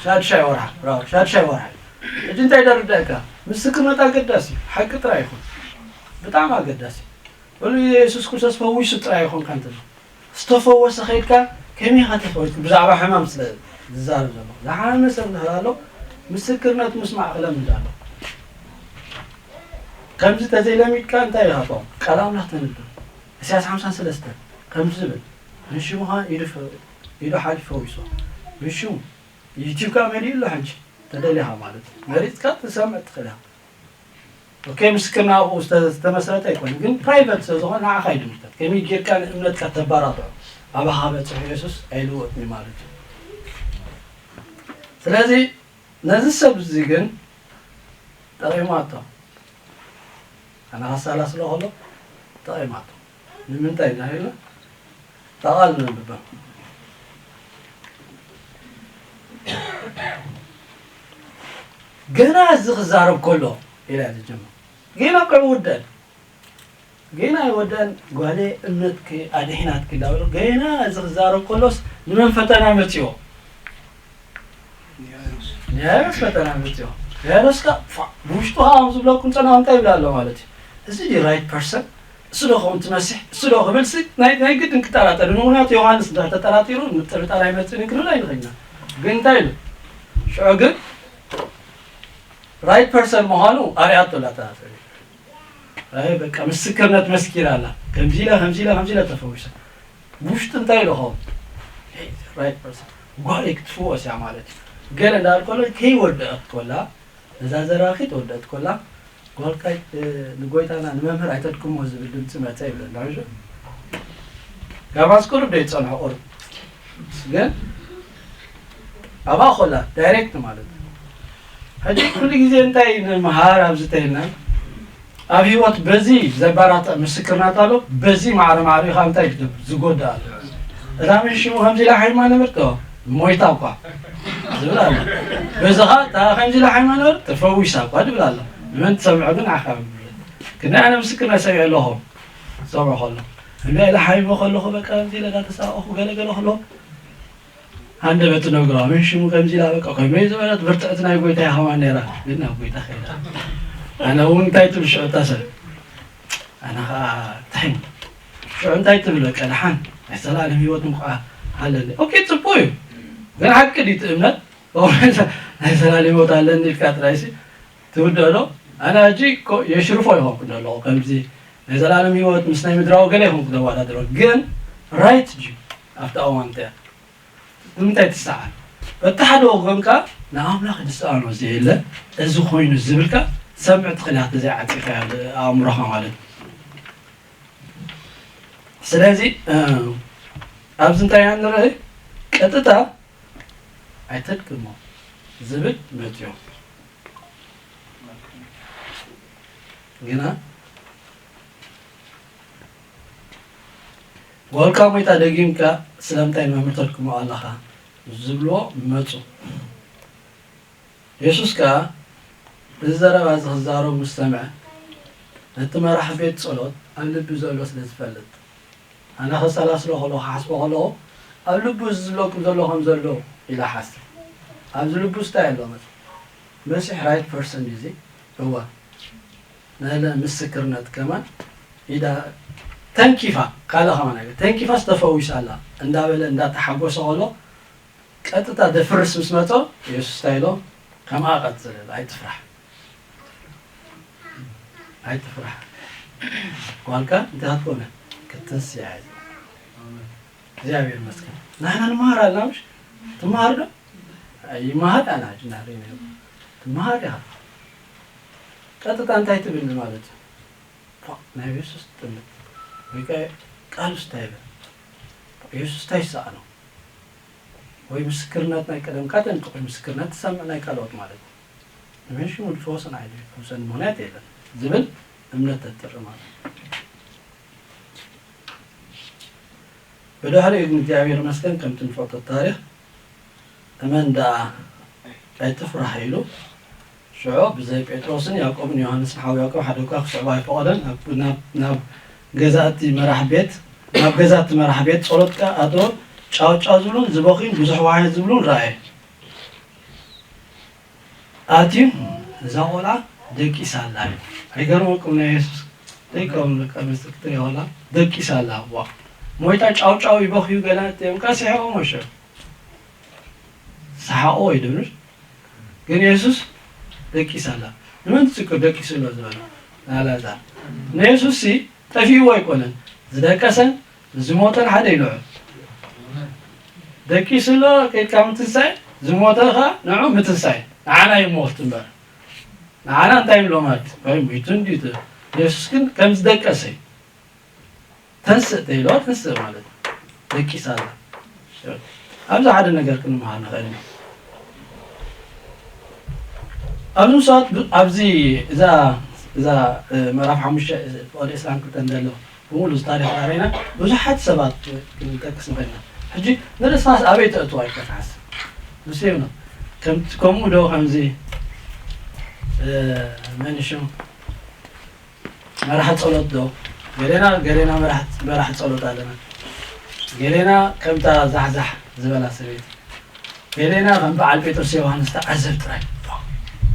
ሻድሻይ ወርሓ፣ ብራቮ፣ ሻድሻይ ወርሓ እዩ። ሕጂ እንታይ ደርዳእካ? ምስክርነት ኣገዳሲ እዩ። ሓቂ ጥራይ ይኹን። ብጣዕሚ ኣገዳሲ እዩ። በሉ፣ የሱስ ክርስቶስ ፈዊሱ ጥራይ ይኹን ካንተ። ዝተፈወሰ ኸይድካ ከመይ ኢኻ ተፈዊስካ? ብዛዕባ ሕማም ስለ ዝዛረብ ዘሎ። ዝሓመመ ሰብ እንድሕር ኣሎ፣ ምስክርነት ምስማዕ ክለምድ ኣሎ። ከምዚ ተዘይለሚድካ እንታይ ኢኻ ትኸውን? ቃል ኣምላኽ ተንብብ። ኢሳያስ ሓምሳን ሰለስተን ከምዚ ዝብል፣ ብሽሙ ኸኣ ኢዱ ፈ-፣ ኢዱ ሓሊፉ ፈዊሱ። ብሽሙ ዩቲዩብ ከኣ መሊኡ ኣሎ ሕጂ፣ ተደሊኻ ማለት እዩ። መሪጽካ ትሰምዕ ትኽእል ኢኻ። ኦኬ፣ ምስክርና ኣብኡ ዝተ-፣ ዝተመስረተ ኣይኮነን፣ ግን ፕራይቨት ስለ ዝኾነ ንዓኻ እዩ ዝምልከት። ከመይ ጌርካ ንእምነትካ ተባራትዖ? ኣባኻ በጺሑ የሱስ ኣይልወጥን እዩ ማለት እዩ። ስለዚ ነዚ ሰብ እዚ ግን ጠቒማቶ። ኣነ ከሰላስሎ ከሎ ጠቒማቶ። ንምንታይ ኢና ኢልና እታ ቃል ነንብባ። ገና እዚ ክዛረብ ከሎ ኢላ እያ ትጀምር። ገና እኮ ኣይወደአን። ገና ኣይወደአን። ጓለይ እምነትኪ ኣድሒናትኪ እንዳበለ ገና እዚ ክዛረብ ከሎስ ንመን ፈተና መጺኦ? ንያይሮስ ፈተና መጺኦ። ንያይሮስ ከኣ ፋ-፣ ብውሽጡ ከኣ ከም ዝብለኩም ጸናው እንታይ ይብል ኣሎ ማለት እዩ። እዚ ድዩ ራይት ፐርሰን? እሱ ዶ ከምኡ ትመስሕ? እሱ ዶ ክብል ሲ ናይ፣ ናይ ግድን ክጠራጠር። ንምኽንያቱ ዮሃንስ እንድሕር ተጠራጢሩ ምጥርጣር ኣይመጽእን እዩ ክንብል ኣይንኽእልን ኢና። ግን እንታይ ኢሉ? ሽዑ ግን ራይት ፐርሰን ምዃኑ ኣርኣያቶ ኣላ እታ ሰበይቲ። ኣይ በቃ ምስክርነት መስኪራ ኣላ። ከምዚ ኢላ፣ ከምዚ ኢላ፣ ከምዚ ኢላ ተፈዊሳ። ብውሽጡ እንታይ ኢሉ ኸውን? ራይት ፐርሰን። ጓለይ ክትፍወስ እያ ማለት እዩ። ገለ እንዳበለ ከሎ ከይወደአት ከላ፣ እዛ ዘራኺ ተወደአት ከላ፣ ጓልካ፣ እ፣ ንጎይታና ንመምህር ኣይተድክሞ ዝብል ድምፂ መፀ ይብለና። እሺ? ጋባዝ ቁሩብ ዶ ይፀንሖ ቁሩብ? ግን ኣብኣ ከላ ዳይሬክት ማለት እዩ። ሕጂ ኩሉ ግዜ እንታይ ንምሃር ኣብዚ ተይልና፣ ኣብ ህይወት በዚ ዘባራትዕ ምስክርነት ኣሎ። በዚ ማዕረ ማዕረ ኢኻ እንታይ ክትገብር ዝጎዳ ኣሎ። እታ ምን ሽሙ ከምዚ ኢላ ሓይማ ነበርቶ ሞይታ እኳ ዝብል ኣሎ። በዚ ኸዓ እታ ከምዚ ኢላ ሓይማ ነበር ተፈዊሳ እኳ ትብል ኣሎ። ንመን ትሰምዖ ግን ዓኻ። ክንደይ ኣነ ምስክርነት ሰሚዐ ኣለኹ። ዝሰምዖ ከሎ እንደ ኢላ ሓይሞ ከለኹ በቃ ከምዚ ኢለ እንዳተሳቀኹ ገለ ገለ ከሎ ሃንደበት ትነግሮ፣ ኣበይ ሽሙ ከምዚ ኢላ በቃ፣ ከመይ ዝበለት ብርትዕቲ ናይ ጎይታ ኢኻ ከማን ነይራ፣ ግን ናብ ጎይታ ከይዳ። ኣነ እውን እንታይ ትብል ሽዑ እታ ሰብ? ኣነ ኸዓ ትሕኝ። ሽዑ እንታይ ትብል በቃ፣ ደሓን ናይ ዘላለም ህይወት እንኳ ኣለኒ። ኦኬ፣ ጽቡቅ እዩ። ግን ሓቂ ድዩ እቲ እምነት? ናይ ዘላለም ህይወት ኣለኒ ኢልካ ጥራይሲ ትውደእ ዶ? ኣነ ሕጂ እኮ የሽርፎ ይኾንኩ ዘለኹ፣ ከምዚ ናይ ዘላለም ህይወት ምስ ናይ ምድራዊ ገለ ይኾንኩ ዘወዳድሮ። ግን ራይት ድዩ ኣብቲ እዋን እንታይ? ንምንታይ ትሰዓር? በቲ ሓደ ወገንካ ንኣምላኽ ዝሰኣኖ ዘየለ፣ እዚ ኮይኑ ዝብልካ ትሰምዕ ትኽእል ኢኻ፣ ተዘይዓጺኻ ኣእምሮኻ ማለት እዩ። ስለዚ፣ እ፣ ኣብዚ እንታይ ኢና ንርኢ? ቀጥታ ኣይተድግሞ ዝብል መጺኦ። ግና ጓልካ ሞይታ ደጊምካ ስለምንታይ ንመምህር ተድግሞ ኣለኻ? ዝብልዎ መጹ። የሱስ ከኣ እዚ ዘረባ እዚ ክዛረቡ ምስ ሰምዐ፣ ነቲ መራሕ ቤት ጸሎት ኣብ ልቢ ዘሎ ስለ ዝፈልጥ፣ ኣነ ከሰላስሎ ከለኹ፣ ክሓስቦ ከለኹ፣ ኣብ ልቡ እዚ ዝብለኩም ዘሎ ከም ዘሎ ኢለ እሓስብ። ኣብዚ ልቡስ እንታይ ኣሎ መሲሕ? መሲሕ ራይት ፐርሰን እዩ እዚ? እወ። ናይለ ምስክርነት ከማን ኢዳ ተንኪፋ፣ ካልእ ከማን ኣይገ-፣ ተንኪፋስ ተፈዊሳ ኣላ እንዳበለ እንዳተሓጎሰ ከሎ፣ ቀጥታ ደፍርስ ምስ መጾ፣ የሱስ እንታይ ኢሎ? ከምኣ ቀጽል፣ ኣይትፍራሕ። ኣይትፍራሕ። ጓልካ እንታይ ክትኮነ? ክትንስያ እያ። እግዚኣብሔር ይመስገን። ንሕና ንመሃር ኣለና፣ ምሽ? ትመሃር ዶ? ኣይመሃር ኣና፣ ሕጂ እናረእና። ትመሃር ኢኻ። ቀጥታ እንታይ ትብል ማለት እዩ? ፋ-፣ ናይ የሱስ ትጥምት። ወይ ከ ቃሉስ እንታይ ይብል? የሱስ እንታይ ይሰኣኖ? ወይ ምስክርነት ናይ ቀደምካ ተንጥቕ፣ ወይ ምስክርነት ትሰምዕ ናይ ካልኦት ማለት እዩ። ንመን ሽሙ ዝፈወሰን ኣይደ ይፈውሰን ምኽንያት የለን ዝብል እምነት ተጥሪ ማለት እዩ። ብድሕሪኡ ግን እግዚኣብሔር ይመስገን፣ ከምቲ ንፈልጦ ታሪኽ፣ እመን ደኣ ኣይትፍራሕ ኢሉ፣ ሽዑ ብዘይ ጴጥሮስን ያዕቆብን ዮሃንስን ሓው ያዕቆብ ሓደ እኳ ክስዕቦ ኣይፈቐደን። ናብ፣ ናብ፣ ናብ ገዛ እቲ መራሕ ቤት ናብ ገዛ እቲ መራሕ ቤት ጸሎት ከኣ ኣተወ። ጫው ጫው ዝብሉን ዝበኽዩን ብዙሕ ዋይ ዝብሉን ረኣየ። ኣትዩ፣ እዛ ቆልዓ ደቂሳ ኣላ። ኣይገርመኩም? ናይ የሱስ ደይከም ደቂ ኣንስትዮ ክትሪኦ ከላ ደቂሳ ኣላ። ዋ፣ ሞይታ ጫው ጫው ይበኽዩ ገለ ኣትዮም ከሲሕዎ መሸ ሰሓቆ ወይ ድብር። ግን የሱስ ደቂሳ ኣላ። ንመን ትዝክር ደቂሱ ኣሎ ዝበለ? ንኣልኣዛር። ንየሱስ ሲ ጠፊእዎ ኣይኮነን። ዝደቀሰን ዝሞተን ሓደ ኢልዑ። ደቂሱ ኣሎ ከይድካ ምትንሳኤ፣ ዝሞተ ኸ ንዑ ምትንሳኤ። ንዓና ይሞት እምበር። ንዓና እንታይ ይብሎ ማለት ወይ ሙይቱ እንዲዩ። የሱስ ግን ከም ዝደቀሰ እዩ። ተንስእ ተይልዋ ተንስእ ማለት እዩ። ደቂሳ ኣላ። ኣብዚ ሓደ ነገር ክንመሃር ንኽእል ኢና። ኣብዚ ምሳት ብ-፣ ኣብዚ እዛ፣ እዛ፣ እ፣ ምዕራፍ ሓሙሽተ፣ እ፣ ወደ ዕስራን ክልተን ዘሎ ብምሉ እዚ ታሪኽ ዳሬና ብዙሓት ሰባት ክንጠቅስ ንኽእል ኢና። ሕጂ ንርእስኻስ ኣበይ ተእትዋ ኢልካ ትሓስብ? ምስ የብና። ከም-፣ ከምኡ ዶ ከምዚ፣ እ፣ መን ሽሙ? መራሒ ጸሎት ዶ? ገሌና፣ ገሌና መራሒ፣ መራሒ ጸሎት ኣለና። ገሌና ከምታ ዛሕዛሕ ዝበላ ሰበይቲ። ገሌና ከም በዓል ጴጥሮስ ዮሃንስ ተዓዘብ ጥራይ።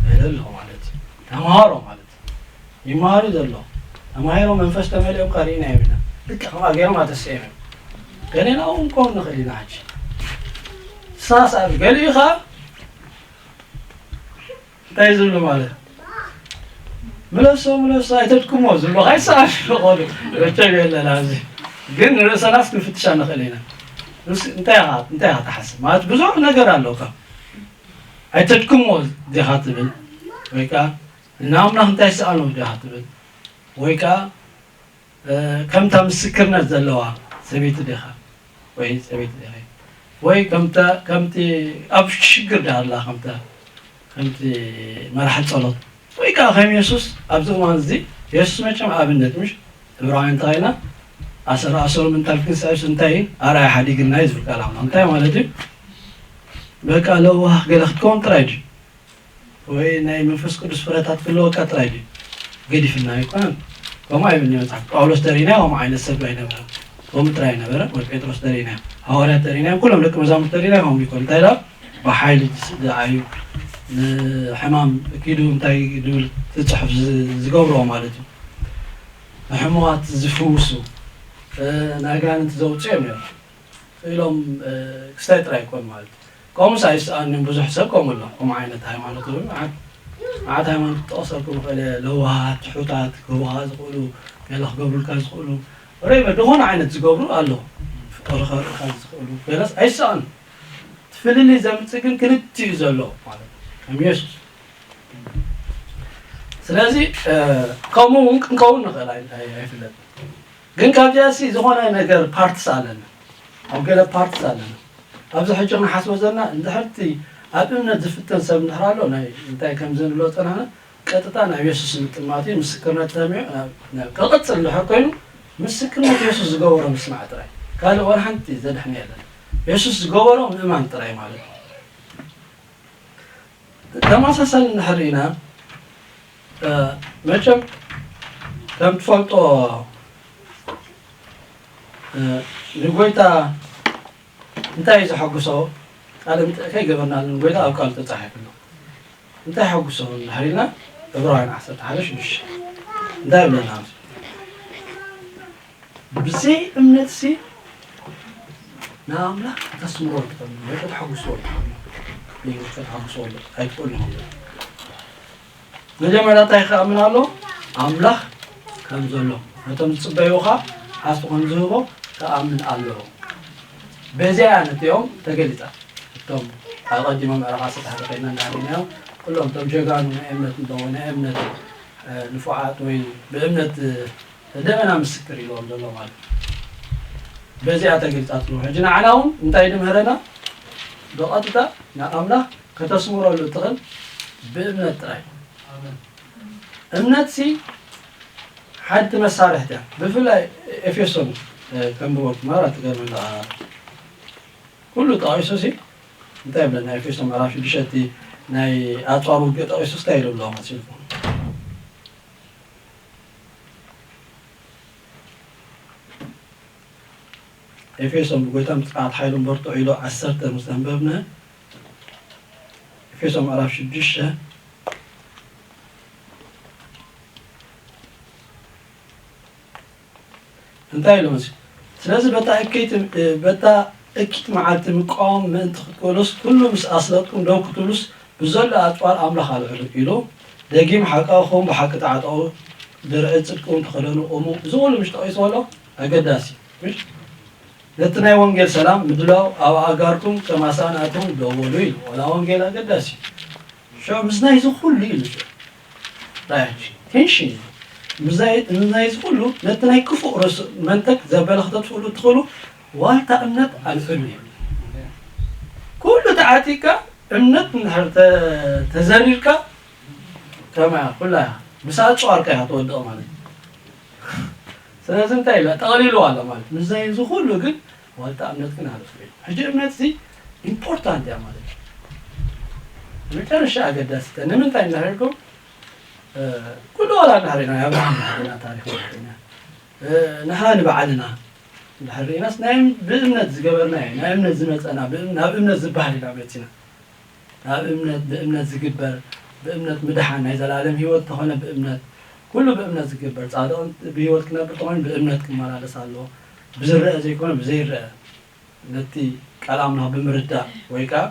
ገለ ኣለኹ ማለት እዩ። ተምሃሮ ማለት እዩ። ይመሃሩ ዘሎ። ተማሂሮም መንፈስ ተመሊኦም ከርእዩና እዮም ኢና። ልክዕ ከምኣ ገይሮም ኣተስኦም እዮም። ገሌና እውን ክኸውን ንኽእል ኢና ሕጂ። ሳስ ኣብ ገሊኡ ኸኣ እንታይ ዝብሉ ማለት? ምለሶ፣ ምለሶ፣ ኣይተድክሞ ዝብሉ ካይሰኣል ይኾኑ። መቸም የለን ኣብዚ። ግን ንርእሰናስ ክንፍትሻ ንኽእል ኢና። ንስ-፣ እንታይ ኢኻ፣ እንታይ ኢኻ ትሓስብ? ማለት ብዙሕ ነገር ኣሎ እኮ። ኣይተድክሞ ዲኻ ትብል? ወይ ከኣ ንኣምላኽ እንታይ ይሰኣኖ ዲኻ ትብል? ወይ ከኣ እ፣ ከምታ ምስክርነት ዘለዋ ሰበይቲ ዲኻ? ወይ ሰበይቲ ዲኺ? ወይ ከምታ፣ ከምቲ ኣብ ሽግር ዲኻ ኣላ? ከምታ፣ ከምቲ መራሒ ጸሎት? ወይ ከኣ ከም የሱስ ኣብዚ እዋን እዚ፣ የሱስ መቸም ኣብነት ምሽ? ዕብራውያን እንተኸይና፣ ኣሰር ኣሰሩ ምንታል ክንስዕብስ እንታይ እዩ? ኣርኣያ ሓዲግና እዩ ዝብል ቃል ኣምላኽ። እንታይ ማለት እዩ? በቃ ለዋህ ገለ ክትከውን ጥራይ ድዩ? ወይ ናይ መንፈስ ቅዱስ ፍረታት ክህልወካ ጥራይ ድዩ? ገዲፍና ኣይኮነን። ከምኡ ኣይብልን እዩ መጽሓፍ። ጳውሎስ ተሪእናዮ ከምኡ ዓይነት ሰብ ኣይነበረን። ከምኡ ጥራይ ኣይነበረን። ወይ ጴጥሮስ ተሪእናዮ፣ ሃዋርያት ተሪእናዮም፣ ኩሎም ደቂ መዛሙርቱ ተሪእናዮ ከምኡ ይኮን። እንታይ ኢላ? ብሓይሊ ዝዓዩ፣ ንሕማም ኪዱ እንታይ ድብል እቲ ጽሑፍ ዝ-፣ ዝገብርዎ ማለት እዩ። ንሕሙማት ዝፍውሱ፣ እ፣ ንኣጋንንቲ ዘውጽኡ እዮም ነይሮም። ኢሎም፣ እ፣ ክስታይ ጥራይ ኣይኮን ማለት እዩ። ከምኡስ ኣይሰኣንን ብዙሕ ሰብ ከምኡ ኣሎ። ከምኡ ዓይነት ሃይማኖት እውን መዓት፣ መዓት ሃይማኖት ክጠቕሰልኩም ይኽእል እየ። ለዋሃት፣ ትሑታት፣ ክህቡኻ ዝኽእሉ፣ ገለ ክገብሩልካ ዝኽእሉ፣ ወሬቨር፣ ዝኾነ ዓይነት ዝገብሩ ኣለዉ። ፍቕሪ ከርእኻ ዝኽእሉ፣ ገለስ ኣይሰኣኑ። እቲ ፍልልይ ዘምጽእ ግን ክልቲኡ ዘሎ ማለት እዩ። ከም የሱስ። ስለዚ፣ እ፣ ከምኡ እውን ክንከውን ንኽእል ኣይ-፣ ኣይ-፣ ኣይፍለጥን። ግን ካብዚኣሲ ዝኾነ ነገር ፓርትስ ኣለና። ኣብ ገለ ፓርትስ ኣለና። ኣብዚ ሕጂ ክንሓስቦ ዘለና፣ እንድሕር እቲ ኣብ እምነት ዝፍተን ሰብ እንድሕር ኣሎ፣ ናይ እንታይ ከም ዝንብሎ ጸናሕና፣ ቀጥታ ናብ የሱስ ምጥማት እዩ። ምስክርነት ተሰሚዑ፣ ናብ፣ ናብ፣ ክቕጽል እንድሕር ኮይኑ፣ ምስክርነት የሱስ ዝገበሮ ምስማዕ ጥራይ። ካልእ ወላ ሓንቲ ዘድሕን የለን። የሱስ ዝገበሮ ምእማን ጥራይ ማለት እዩ። ተመሳሳሊ እንድሕር ርኢና፣ እ፣ መቸም ከም ትፈልጦ፣ እ፣ ንጎይታ እንታይ እዩ ዘሐጉሶ? ቃለ መጠይቕ ከይገበርናሉ ንጎይታ ኣብ ቃሉ ተጻሒፉ ኣሎ። እንታይ የሐጉሶ እንድሕር ኢልና፣ ዕብራውያን ዓሰርተ ሓደ ሽዱሽተ እንታይ ይብለና? ብዘይ እምነትሲ ንኣምላኽ ከተስምሮ ኣይትኽእልን ወይ ከተሐጉስዎ ኣይትኽእልን። እዩ፣ ከተሐጉስዎ ኣይትኽእልን እዩ። መጀመርያ እንታይ ክኣምን ኣሎ? ኣምላኽ ከም ዘሎ፣ ነቶም ዝጽበይዎ ኸኣ ዓስቢ ከም ዝህቦ ክኣምን ኣለዎ። በዚኣ እያ ነቲኦም ተገሊጻ። እቶም ኣቐዲሞም ምዕራፍ ዓሰርተ ሓደ ኮይና እንዳሃለናዮም፣ ኩሎም እቶም ጀጋኑ ናይ እምነት እንተኾነ፣ ናይ እምነት፣ እ፣ ንፉዓት ወይ ብእምነት፣ እ፣ ደመና ምስክር ኢልዎም ዘሎ ማለት እዩ። በዚኣ ተገሊጻ ትብሎ። ሕጂ ንዓና እውን እንታይ ድምህረና? ብቐጥታ ንኣምላኽ ከተስምረሉ እትኽእል ብእምነት ጥራይ። እምነትሲ ሓንቲ መሳርሕቲ እያ። ብፍላይ ኤፌሶን፣ እ፣ ከንብበልኩም፣ ማራ ትገርመኒ ደኣ። ኩሉ ጠቒሱሲ እንታይ ይብለና? ኤፌሶን ምዕራፍ ሽዱሽተ እቲ ናይ ኣጽዋር ውግእ ጠቒሱስ እንታይ ኢሉ ኣሎ መሲልኩም? ኤፌሶን ብጎይታ ምጽኣት ሓይሉን በርትዑ ኢሉ ዓሰርተ ምስ ኣንበብና፣ ኤፌሶን ምዕራፍ ሽዱሽተ እንታይ ኢሉ መሲ? ስለዚ በታ እኪት፣ በታ እኪት መዓልቲ ምቃወም ምእንቲ ክትክእሉስ፣ ኩሉ ምስ ኣስለጥኩም ደው ክትብሉስ፣ ብዘሎ ኣጽዋር ኣምላኽ ኣልዕሉ ኢሉ። ደጊም ሓቃኹም ብሓቂ ተዓጠቑ፣ ድርዒ ጽድቅኩም ተኸደኑ፣ ቁሙ። እዚ ኩሉ ምሽ ጠቒስዎ ኣሎ? ኣገዳሲ ምሽ? ነቲ ናይ ወንጌል ሰላም ምድላው ኣብ ኣእጋርኩም ከም ኣሳእን ኣትዩም ደው በሉ ኢሉ። ዋላ ወንጌል ኣገዳሲ እዩ። ሽዑ ምስ ናይዚ ኩሉ ኢሉ ሽዑ ራእይ ቴንሽን እዩ። ምስ ናይ-፣ ምስ ናይዚ ኩሉ ነቲ ናይ ክፉእ ርእሱ መንጠቅ ዘበለ ክተጥፍእሉ እትኽእሉ ዋልታ እምነት ኣልዕሉ እዩ። ኩሉ ተዓጢቅካ እምነት እንድሕር ተ-፣ ተዘሪርካ ከማያ ኩላ ምስ ኣጽዋርካ ኢኻ ትወድቕ ማለት እዩ። ስለዚ እንታይ ኢሉ ጠቕሊሉ ኣሎ ማለት እዩ። ምስዚ እዚ ኩሉ ግን ዋልታ እምነት ግን ኣልዕሉ እዩ። ሕጂ እምነት እዚ ኢምፖርታንት እያ ማለት እዩ። መጨረሻ ኣገዳሲት እያ። ንምንታይ እንድሕር ኢልኩም፣ እ፣ ኩሉ ዋላ እንድሕር ኢና፣ ናይ ኣብርሃም እንድሕር ኢና፣ ታሪኽ እንድሕር ኢና፣ እ፣ ንሕና ንባዕልና እንድሕር ርኢናስ ናይ ብእምነት ዝገበርና እዩ። ናይ እምነት ዝመጸና፣ ብእም-፣ ናብ እምነት ዝበሃል ኢና መጺና። ናብ እምነት፣ ብእምነት ዝግበር፣ ብእምነት ምድሓን፣ ናይ ዘላለም ህይወት ተኾነ ብእምነት፣ ኩሉ ብእምነት ዝግበር፣ ጻድቕ ብህይወት ክነብር ተኾይኑ ብእምነት ክመላለስ ኣለዎ። ብዝረአ ዘይኮነ ብዘይረአ፣ ነቲ ቃል ኣምላኽ ብምርዳእ ወይ ከኣ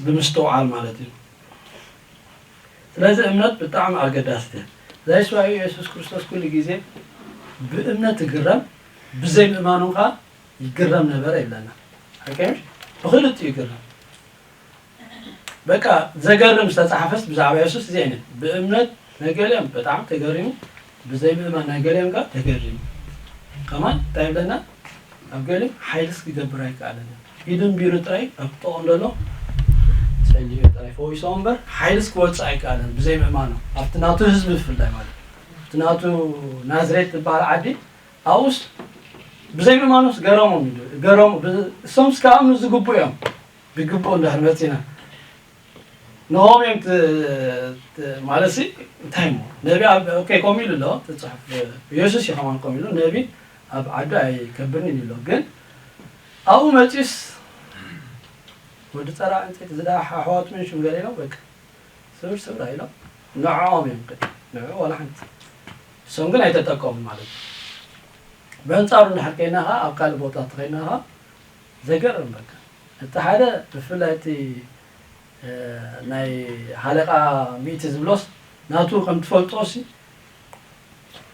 ብምስትውዓል ማለት እዩ። ስለዚ እምነት ብጣዕሚ ኣገዳሲት እያ። ዛይስዋዩ የሱስ ክርስቶስ ኩሉ ግዜ ብእምነት ይግረም፣ ብዘይ ምእማኑ ከኣ ይግረም ነበረ ይብለና። ሓቂ ምሽ? ብኽልቲኡ ይግረም። በቃ ዘገርም ዝተጻሕፈስ ብዛዕባ የሱስ እዚ ዓይነት። ብእምነት ናይ ገሊኦም በጣም ተገሪሙ፣ ብዘይ ምእማን ናይ ገሊኦም ከኣ ተገሪሙ። ከማን እንታይ ይብለና? ኣብ ገሊኦም ሓይልስ ክገብር ኣይከኣለን። ኢዱ ኣንቢሩ ጥራይ ኣብ ጥቕኦም ዘሎ ጸሊኡ ጥራይ ፈዊስዎ እምበር ሓይልስ ክወጽእ ኣይከኣለን። ብዘይ ምእማኑ ኣብቲ ናቱ ህዝቢ ብፍላይ ማለት እዩ። እቲ ናቱ ናዝሬት ዝበሃል ዓዲ ኣብኡስ ብዘይ ምእማኑስ ገረሞም ኢሉ። ገረሙ፣ ብ-፣ እሶምስ ክኣምኑ ዝግብኡ እዮም። ብግቡእ እንድሕር መጺና። ንሆም እዮም ት-፣ ት-፣ ማለት ሲ እንታይ እሞ? ነቢ ኣብ፣ ኦኬ፣ ከምኡ ኢሉ ኣሎ፣ እቲ ጽሑፍ፣ የሱስ እዩ ከማን ከምኡ ኢሉ፣ ነቢ ኣብ ዓዱ ኣይከብርን እዩ ኣሎ። ግን ኣብኡ መጺኡስ ወዲ ጸራ ዕንጸይቲ ዝደሓ ኣሕዋቱ ምን ሽም ገለ ኢሎም፣ በቃ፣ ስብር ስብር ኣይሎም። ንዕኦም እዮም ቅድሚ፣ ንዕኡ ዋላ ሓንቲ። እሶም ግን ኣይተጠቀሙን ማለት እዩ። በንጻሩ እንድሕር ከይና ኸኣ፣ ኣብ ካልእ ቦታ ተኸይና ኸኣ፣ ዘገርም በቃ። እቲ ሓደ ብፍላይ እቲ፣ እ፣ ናይ ሃለቃ ሚእቲ ዝብሎስ ናቱ ከም ትፈልጦ ሲ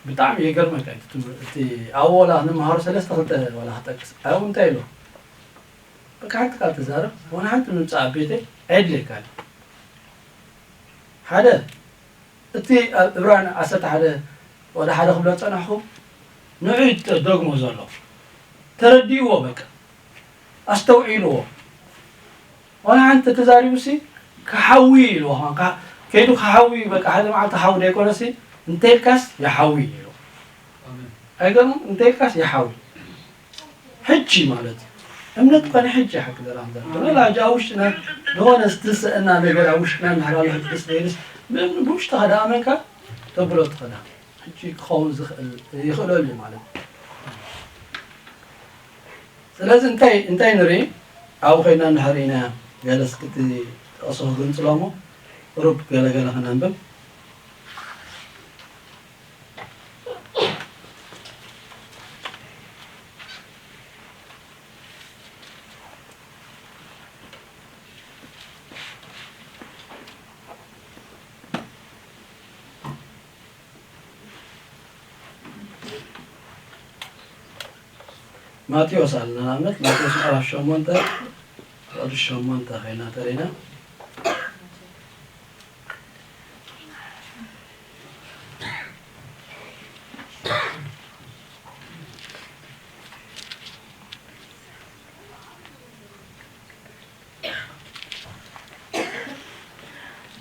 ብጣዕሚ የገርመካ እቲ ትምህርቲ። እቲ ኣብኡ ዋላ ክንመሃሮ ሰለስተ ክልተ ዋላ ክጠቅስ። ኣብኡ እንታይ ኢሉ? በቃ ሓንቲ ቃል ትዛረብ፣ ዋላ ሓንቲ ምምጻእ ኣብ ቤተይ ኣየድልየካን። ሓደ እቲ ኣብ ዕብራን ዓሰርተ ሓደ ወደ ሓደ ክብሎ ጸናሕኩ፣ ንዑ እዩ ተደግሞ ዘሎ። ተረዲእዎ በቃ። ኣስተውዒልዎ። ዋላ ሓንቲ ተዛሪቡሲ ክሓዊ ኢልዎ። ከ-፣ ከይዱ ክሓዊ በቃ ሓደ መዓልቲ ክሓዊ ዘይኮነሲ እንተይልካስ ይሓዊ ኢልዎ። ኣይገርም? እንተይልካስ ይሓዊ። ሕጂ ማለት እዩ። እምነት እኳ ናይ ሕጂ ሓቂ ዘራን ዘር። ወላ ሕጂ ኣብ ውሽጥና ዝኾነ ዝትስእና ነገር ኣብ ውሽጥና እንድሕር ኣሎ ሕጂ ደስ ዘይልስ፣ ብእም-፣ ብውሽጥኻ ደኣ ኣመንካ ተብሎ ትኽእላ። ሕጂ ክኸውን ዝኽእል፣ ይኽእለሉ እዩ ማለት እዩ። ስለዚ እንታይ፣ እንታይ ንርኢ? ኣብኡ ኸይድና እንድሕር ርኢና ገለ እስኪ እቲ ጥቕሲ ክግንጽሎ እሞ ቁሩብ ገለ ገለ ክነንብብ። ማቴዎስ ኣለና፣ ንኣብነት ማቴዎስ ምዕራፍ ሸሞንተ ቁጽሪ ሸሞንተ ኸይና ተሪና።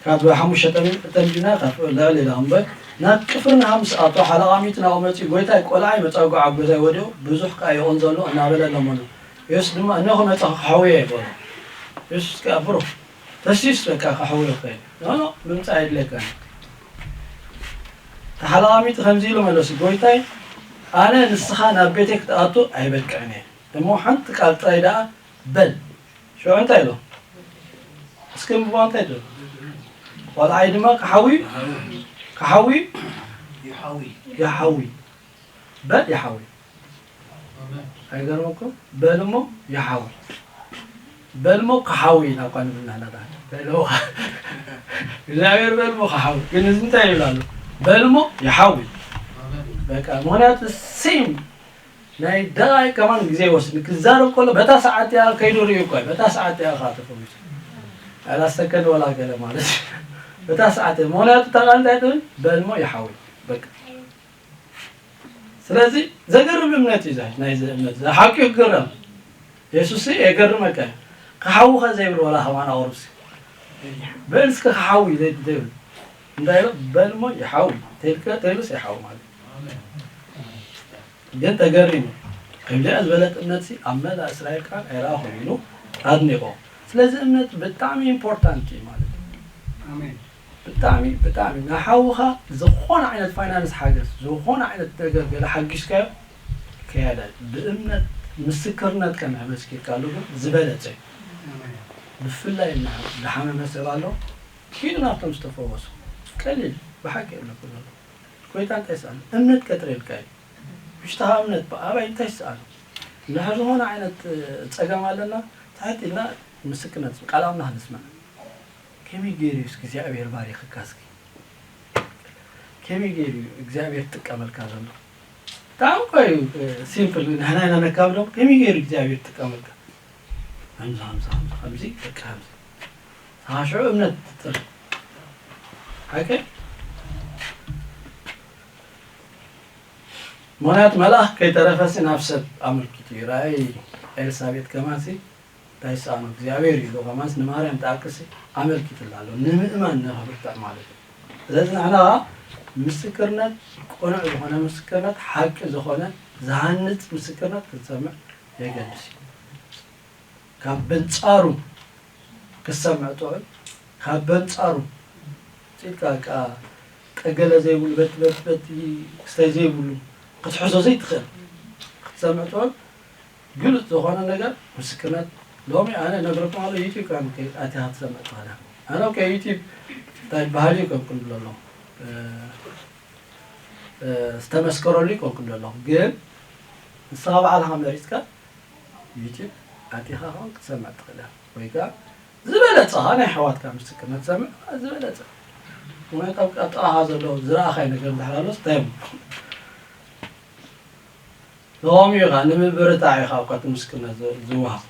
ካብ ሓሙሽተ ጠሚ-፣ ጠምቢና ካብ ልዕሊ ኢላ እምበር፣ ናብ ቅፍርናሆም ምስ ኣተወ፣ ሓለቓ ሚእቲ ናብኡ መጺኡ፣ "ጐይታይ፣ ቈልዓይ መጻጉዕ ኣብ ገዛይ ወዲቑ፣ ብዙሕ ከኣ ይቕንዘሉ" እናበለ ለመኖ። የሱስ ድማ፣ "እነሆ መጻኹ፣ ክሓውዮ እየ" በሎ። የሱስ ከኣ፣ "ብሩኽ፣ ተሲኡስ በቃ ክሓውዮ እየ። ኖ፣ ኖ፣ ምምጻእ ኣየድልየካን እዩ." እቲ ሓለቓ ሚእቲ ከምዚ ኢሉ መለሱ፣ "ጐይታይ፣ ኣነ ንስኻ ናብ ቤተይ ክትኣቱ ኣይበቅዕን እየ እሞ ሓንቲ ቃል ጥራይ ደኣ በል። ሽዑ እንታይ ኢሎ? እስኪ እንብባ እንታይ ኢሎ? ቆልዓይ ድማ ክሓዊ ክሓዊ ይሓዊ። ይሓዊ በል ይሓዊ። ኣይገርመኩም? በል እሞ ይሓዊ። በል እሞ ክሓዊ ኢና እኳ ንብል ንሕና ደኣ። በል እሞ እግዚኣብሔር በል እሞ ክሓዊ። ግን እዚ እንታይ ይብል ኣሎ? በል እሞ ይሓዊ። በቃ ምኽንያቱ ሴም ናይ ደቓይቅ ከማን ግዜ ይወስድ። ክዛረብ ከሎ በታ ሰዓት እያ ከይዱ ርእዩ እኳ እዩ። በታ ሰዓት እያ ከዓ ተፈዊሱ። ኣላ ሰከንድ ወላ ገለ ማለት እዩ። በታ ሰዓት እያ። ምኽንያቱ እታ ቃል እንታይ ትብል? በል እሞ ይሓዊ። በቃ ስለዚ ዘገርም እምነት እዩ። ዛይ ናይዚ እምነት እዚ ሓቂ ክግረም የሱስ የገርመካ እዩ። ክሓውኸ ዘይብል ወላ ከማን ኣቑርብሲ በል እስከ ክሓዊ ዘይብል እንታይ ኢሎ በል እሞ ይሓዊ ተልከ ተልስ ይሓዊ ማለት እዩ። ግን ተገሪሙ ከምዚኣ ዝበለት እምነት ሲ ኣብ መላእ እስራኤል ከዓ ኣይረኣኹን ኢሉ ኣድኒቆ። ስለዚ እምነት ብጣዕሚ ኢምፖርታንት እዩ ማለት እዩ። ኣሜን። ብጣዕሚ ብጣዕሚ ንሓውኻ ዝኾነ ዓይነት ፋይናንስ ሓገዝ ዝኾነ ዓይነት ነገር ገለ ሓጊዝካዮ ከያዳ ብእምነት ምስክርነትካ ንመስኪርካሉ ግን ዝበለጸ እዩ። ብፍላይ እና ዝሓመመ ሰብ ኣሎ ኪዱ ናብቶም ዝተፈወሱ ቀሊል ብሓቂ የብለኩ ዘሎ ኮይታ እንታይ ይስኣል እምነት ቀጥሬልካ እዩ። ውሽጥኻ እምነት ኣባይ እንታይ ይስኣል እንድሕር ዝኾነ ዓይነት ፀገም ኣለና ትሕት ኢልና ምስክርነት ቃል ኣምላኽ ንስማዕ። ከመይ ገይሩ እዩ እስኪ እግዚኣብሔር ባሪኽካ እስኪ ከመይ ገይሩ እዩ እግዚኣብሔር ትጥቀመልካ ዘሎ? ብጣዕሚ እኮ እዩ ሲምፕል ንሕና ኢና ነካብዶ ከመይ ገይሩ እግዚኣብሔር ትጥቀመልካ? ከምዚ ከምዚ ከምዚ ከምዚ በቃ ከምዚ ሳሽዑ እምነት ትጥል ሓቂ ምኽንያቱ መልኣኽ ከይተረፈሲ ናብ ሰብ ኣመልኪቱ እዩ። ራእይ ኤልሳቤጥ ከማሲ እንታይ ይሰኣኖ እግዚኣብሔር እዩ ኢሉ ከማንስ ንማርያም ተኣክሲ ኣመልኪትላ ኣሎ ንምእማን ንኽብርትዕ ማለት እዩ። ስለዚ ንሕና ከዓ ምስክርነት ቅኑዕ ዝኾነ ምስክርነት ሓቂ ዝኾነ ዝሃንፅ ምስክርነት ክንሰምዕ የገድስ እዩ። ካብ በንፃሩ ክሰምዕ ጥዑይ ካብ በንፃሩ ኢልካ በቃ ጠገለ ዘይብሉ በቲ በቲ በቲ ክስታይ ዘይብሉ ክትሕዞ ዘይትኽእል ክትሰምዕ ጥዑይ ግሉፅ ዝኾነ ነገር ምስክርነት ሎሚ ኣነ ነግረኩም ኣሎ ዩቲብ ካብ ኣቲኻ ትሰምዕ ትኽእል ኣነ ከ ዩቲብ እንታይ ባህሊ ይከብኩም ብሎ ኣለኹ ዝተመስከረሉ ይከብኩም ኣለኹ ግን ንስኻ ባዕልኻ መሪፅካ ዩቲብ ኣቲኻ ኸውን ክትሰምዕ ትኽእል ኢኻ ወይ ከዓ ዝበለፀ ኸዓ ናይ ኣሕዋትካ ምስክርነት ትሰምዕ ዝበለፀ ምክንያቱ ኣብ ጥቓኻ ዘሎ ዝረኣኻይ ነገር እንድሕር ኣሎስ እንታይ ንኸምኡ ኢኻ ንምብርታዕ ኢኻ እኳ እቲ ምስክርነት ዝወሃብ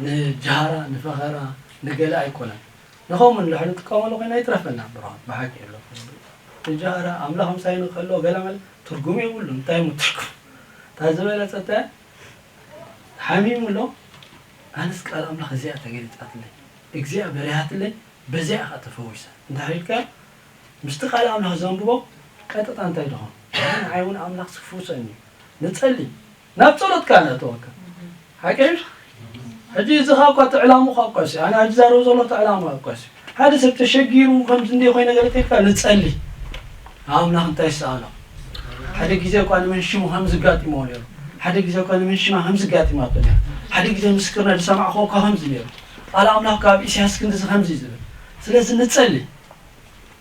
ንጃህራ ንፈኸራ ንገለ ኣይኮነን ንኸምኡ እንድሕር ንጥቀመሉ ኮይና ይትረፈና ብርሃን ብሓቂ የብለኩም ንጃህራ ኣምላኽ ምሳይ ንክህልዎ ገለ መለ ትርጉም የብሉ እንታይ ሞ ትርጉም እታ ዝበለፀ እንታይ ሓሚሙ ኣሎ ኣነስ ቃል ኣምላኽ እዚኣ ተገሊፃትለይ እግዚኣብሔር ያትለይ በዚኣ ኢኻ ተፈዊሰ እንድሕር ኢልካ ምስቲ ቃል ኣምላኽ ዘንብቦ ቀጥታ እንታይ ድኾን ንዓይ እውን ኣምላኽ ስፍውሰኒ እዩ ንፀሊ ናብ ጸሎትካ ነእተወካ ሓቂ ሕጂ እዚ ኻኳ እቲ ዕላምኡ ኻኳ ሲ ኣነ ሕጂ ዛረቡ ዘሎ እቲ ዕላማ ኳ ሲ ሓደ ሰብ ተሸጊሩ ከምዚ እንደ ኮይነ ገለ ተልካ ንጸሊ ኣምላኽ እንታይ ይሰኣሎ ሓደ ግዜ እኳ ንመንሽሙ ከም ዝጋጢሞ ነሩ ሓደ ግዜ እኳ ንመንሽማ ከም ዝጋጢማቶ ነሩ ሓደ ግዜ ምስክርና ዝሰማዕኮ እኳ ከምዚ ነሩ ቃል ኣምላኽ ካብ ኢሳያስ ክንዲዚ ከምዚ ዝብል ስለዚ ንጸሊ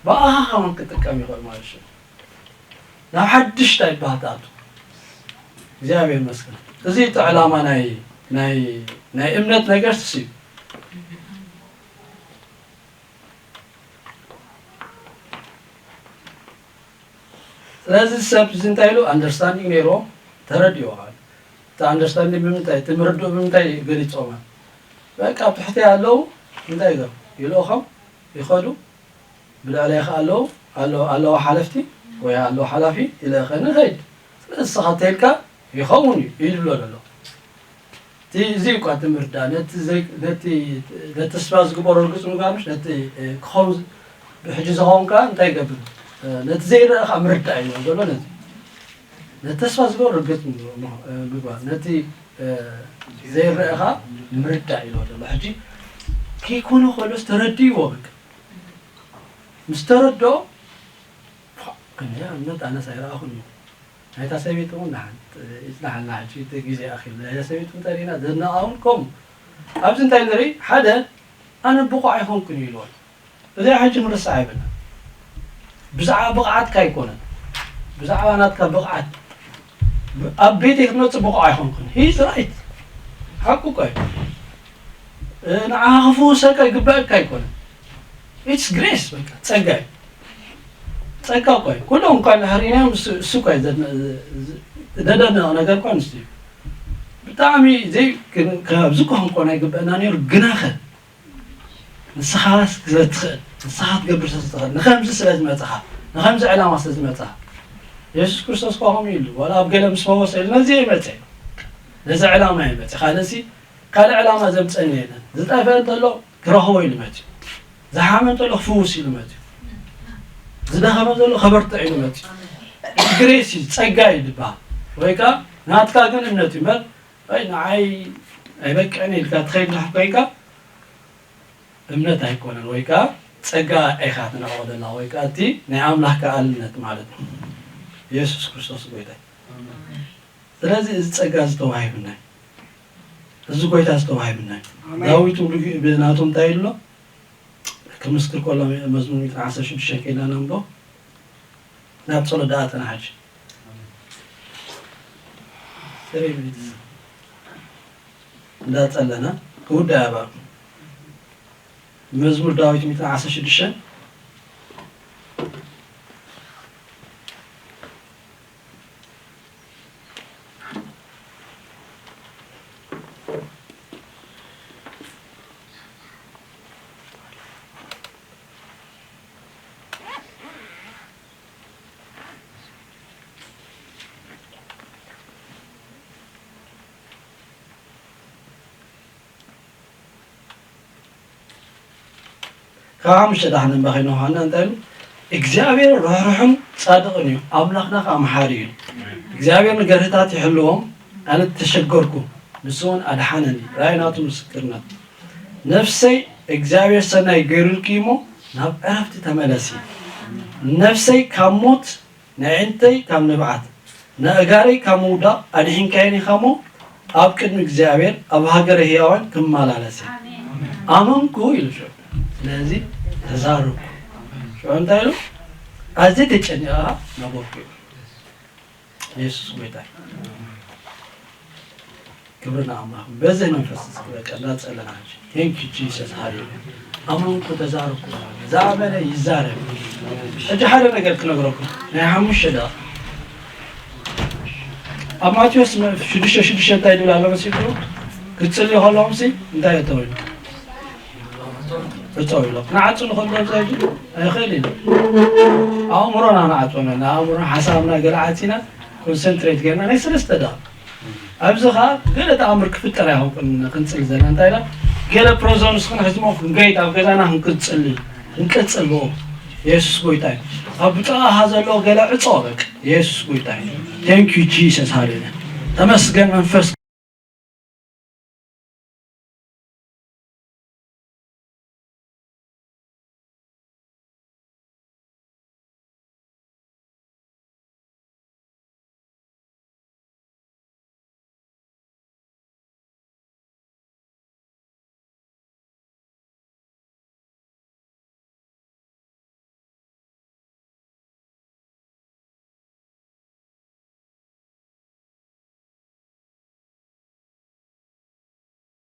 ብኣኻ ኸማን ክጥቀም ይኽእል ማለት እዩ ናብ ሓድሽ እንታይ ይበሃል ትኣቱ እግዚኣብሔር ይመስገን እዚ እቲ ዕላማ ናይ ናይ ናይ እምነት ነገር ትስዩ ስለዚ ሰብ እዚ እንታይ ኢሉ ኣንደርስታንዲንግ ነይርዎ ተረዲዎ እቲ ኣንደርስታንዲንግ ብምንታይ እቲ ምርድኡ ብምንታይ ገሊፆማ በቃ ኣብ ትሕቲ ኣለዉ እንታይ ይገብሩ ይልእኾም ይኸዱ ብልዕለይ ከዓ ኣለዉ ኣለዋ ሓለፍቲ ወይ ኣለዋ ሓላፊ ይልእኸኒ ኸይድ ስለዚ ንስኻ ተይልካ ይኸውን እዩ ይድብሎ ዘሎ እቲ እዚ እኳ እቲ ምርዳእ ነቲ ተስፋ ዝግበሮ ርግፅ ምግባር ምሽ ነቲ ክኸውን ብሕጂ ዝኸውን ከዓ እንታይ ይገብር ነቲ ዘይረአ ከዓ ምርዳእ እዩ ዘሎ ነዚ ነቲ ተስፋ ዝገብር ርግፅ ምግባር ነቲ ዘይረአ ከዓ ምርዳእ እዩ ዘሎ ሕጂ ከይኮነ ከሎስ ተረድእዎ በቃ ምስ ተረድኦ ከምዚኣ እምነት ኣነስ ኣይረኣኹን እዩ። ናይታ ሰበይቲ እውን ደሓን፣ ይጽናሓልና ሕጂ እቲ ግዜ ኣኺሉ። ናይታ ሰበይቲ እውን ተሪእና ዘድነቓ እውን ከምኡ። ኣብዚ እንታይ ንርኢ? ሓደ፣ ኣነ ብቑዕ ኣይኮንኩን እዩ ኢልዎ። እዚኣ ሕጂ ክንርስዓ የብልና። ብዛዕባ ብቕዓትካ ኣይኮነን። ብዛዕባ ናትካ ብቕዓት፣ ኣብ ቤተይ ክትመጽእ ብቑዕ ኣይኮንኩን። He's right። ሓቁ እኮ እዩ። እ፣ ንዓኻ ክፍውሰካ ይግባእካ ኣይኮነን። It's grace፣ በቃ ጸጋ እዩ። ጸጋ እኮ እዩ። ኩሎም እኳ እንድሕር ርኢናዮም፣ እሱ፣ እሱ እኮ እዩ ዘድነ-፣ ዝ-፣ ዝ-፣ ዘደንቕ ነገር እኳ ንሱ እዩ። ብጣዕሚ ዘይ-፣ ግን ኣብዚ እኮ ክንኮን ኣይግበአና ነይሩ፣ ግናኸ ንስኻ ስለ ትኽእል፣ ንስኻ ክትገብር ስለ ትኽእል፣ ንኸምዚ ስለ ዝመጻኻ፣ ንኸምዚ ዕላማ ስለ ዝመጻኻ። የሱስ ክርስቶስ እኳ ከምኡ ኢሉ፣ ዋላ ኣብ ገለ ምስ ፈወሰ ኢሉ፣ ነዚ እየ መጸ። ነዚ ዕላማ እየ መጸ። ካልእሲ፣ ካልእ ዕላማ ዘምጸኒ የለን። ዝጠፍአ እንተሎ ክረኽቦ ኢሉ መጺኡ። ዝሓመ እንተሎ ክፍውስ ኢሉ መጺኡ። ዝደኸመ ዘሎ ከበርትዕ ኢሉ መጺኡ። ግሬስ እዩ፣ ጸጋ እዩ ዝበሃል። ወይ ከኣ ናትካ ግን እምነት እዩ እምበር፣ ወይ ንዓይ ኣይበቅዕን ኢልካ ትኸይድ እንድሕር ኮይንካ፣ እምነት ኣይኮነን። ወይ ከኣ ጸጋ ኢኻ ትነዕቆ ዘላ፣ ወይ ከኣ እቲ ናይ ኣምላኽ ከኣልነት ማለት እዩ። የሱስ ክርስቶስ ጎይታ እዩ። ስለዚ እዚ ጸጋ እዚ ተዋሂቡና እዩ። እዚ ጎይታ እዚ ተዋሂቡና እዩ። ኣሜን። ዳዊት እውን ብናቱ እንታይ ኢሉ ኣሎ? ክምስክር ከሎ መዝሙር ሚእትን ዓሰርተ ሽዱሽተ ከይድና ነንብቦ። ናብ ጸሎት ደኣ ኣተና ሕጂ። Three minutes። እንዳጸለና ክውዳእ ኣባ መዝሙር ዳዊት ሚእትን ዓሰርተ ሽዱሽተ። ካብ ሓሙሽተ ደሓን እምበኸ ዮሃና እንታይ ኢሉ? እግዚኣብሔር ርሕሩሕን ጻድቕን እዩ፣ ኣምላኽና ከኣ መሓሪ እዩ። እግዚኣብሔር ንገርህታት ይሕልዎም፣ ኣነ ተሸገርኩ፣ ንሱ እውን ኣድሓነኒ። ራእይ ናቱ ምስክርነት። ነፍሰይ እግዚኣብሔር ሰናይ ገይሩልኪ እሞ ናብ ዕረፍቲ ተመለሲ። ነፍሰይ ካብ ሞት፣ ንዕንተይ ካብ ንብዓት፣ ንእጋረይ ካብ ምውዳቕ ኣድሒንካየን ኢኻ እሞ፣ ኣብ ቅድሚ እግዚኣብሔር ኣብ ሃገረ ህያዋን ክመላለስ እየ። ኣመንኩ ኢሉ ሽዑ። ስለዚ ተዛረብኩ። ሽዑ እንታይ ኢሉ? ኣዝየ ተጨኒቐ ነበርኩ ኢሉ። የሱስ ጎይታ እዩ። ክብሪ ንኣምላኽ። በዚ መንፈስ እዚ በቃ እንዳጸለና ሕጂ። Thank you Jesus፣ ሃሌሉያ። ኣመንኩ ተዛረብኩ። ዝኣመነ ይዛረብ። ሕጂ ሓደ ነገር ክነግረኩም። ናይ ሓሙሽተ ደቂቕ። ኣብ ማቴዎስ መ-፣ ሽዱሽተ ሽዱሽተ እንታይ ይብል ኣሎ መሲልኩም? ክትጽልዩ ከለኹምሲ እንታይ እተው ኢሉ? እተው ኢሉ። ክንዓጹ ንኽእል ዶ ኣብዚ ሕጂ? ኣይኽእል ኢና። ኣእምሮና ንዓጽወና። ኣእምሮና ሓሳብና ገለ ዓጺና ኮንሰንትሬት ጌርና ናይ ሰለስተ ደቂቕ። ኣብዚ ኸኣ ገለ ተኣምር ክፍጠር ኣይኮንኩን ክንጽሊ ዘለና። እንታይ ኢላ? ገለ ፕሮዞንስ ክንሕዝሞ ክንገይድ ኣብ ገዛና ክንቅጽል፣ ክንቅጽል ብኡ። የሱስ ጎይታ እዩ። ኣብ ብጥቓኻ ዘሎ ገለ ዕጾ በቃ። የሱስ ጎይታ እዩ። Thank you Jesus፣ ሃሌሉያ። ተመስገን መንፈስ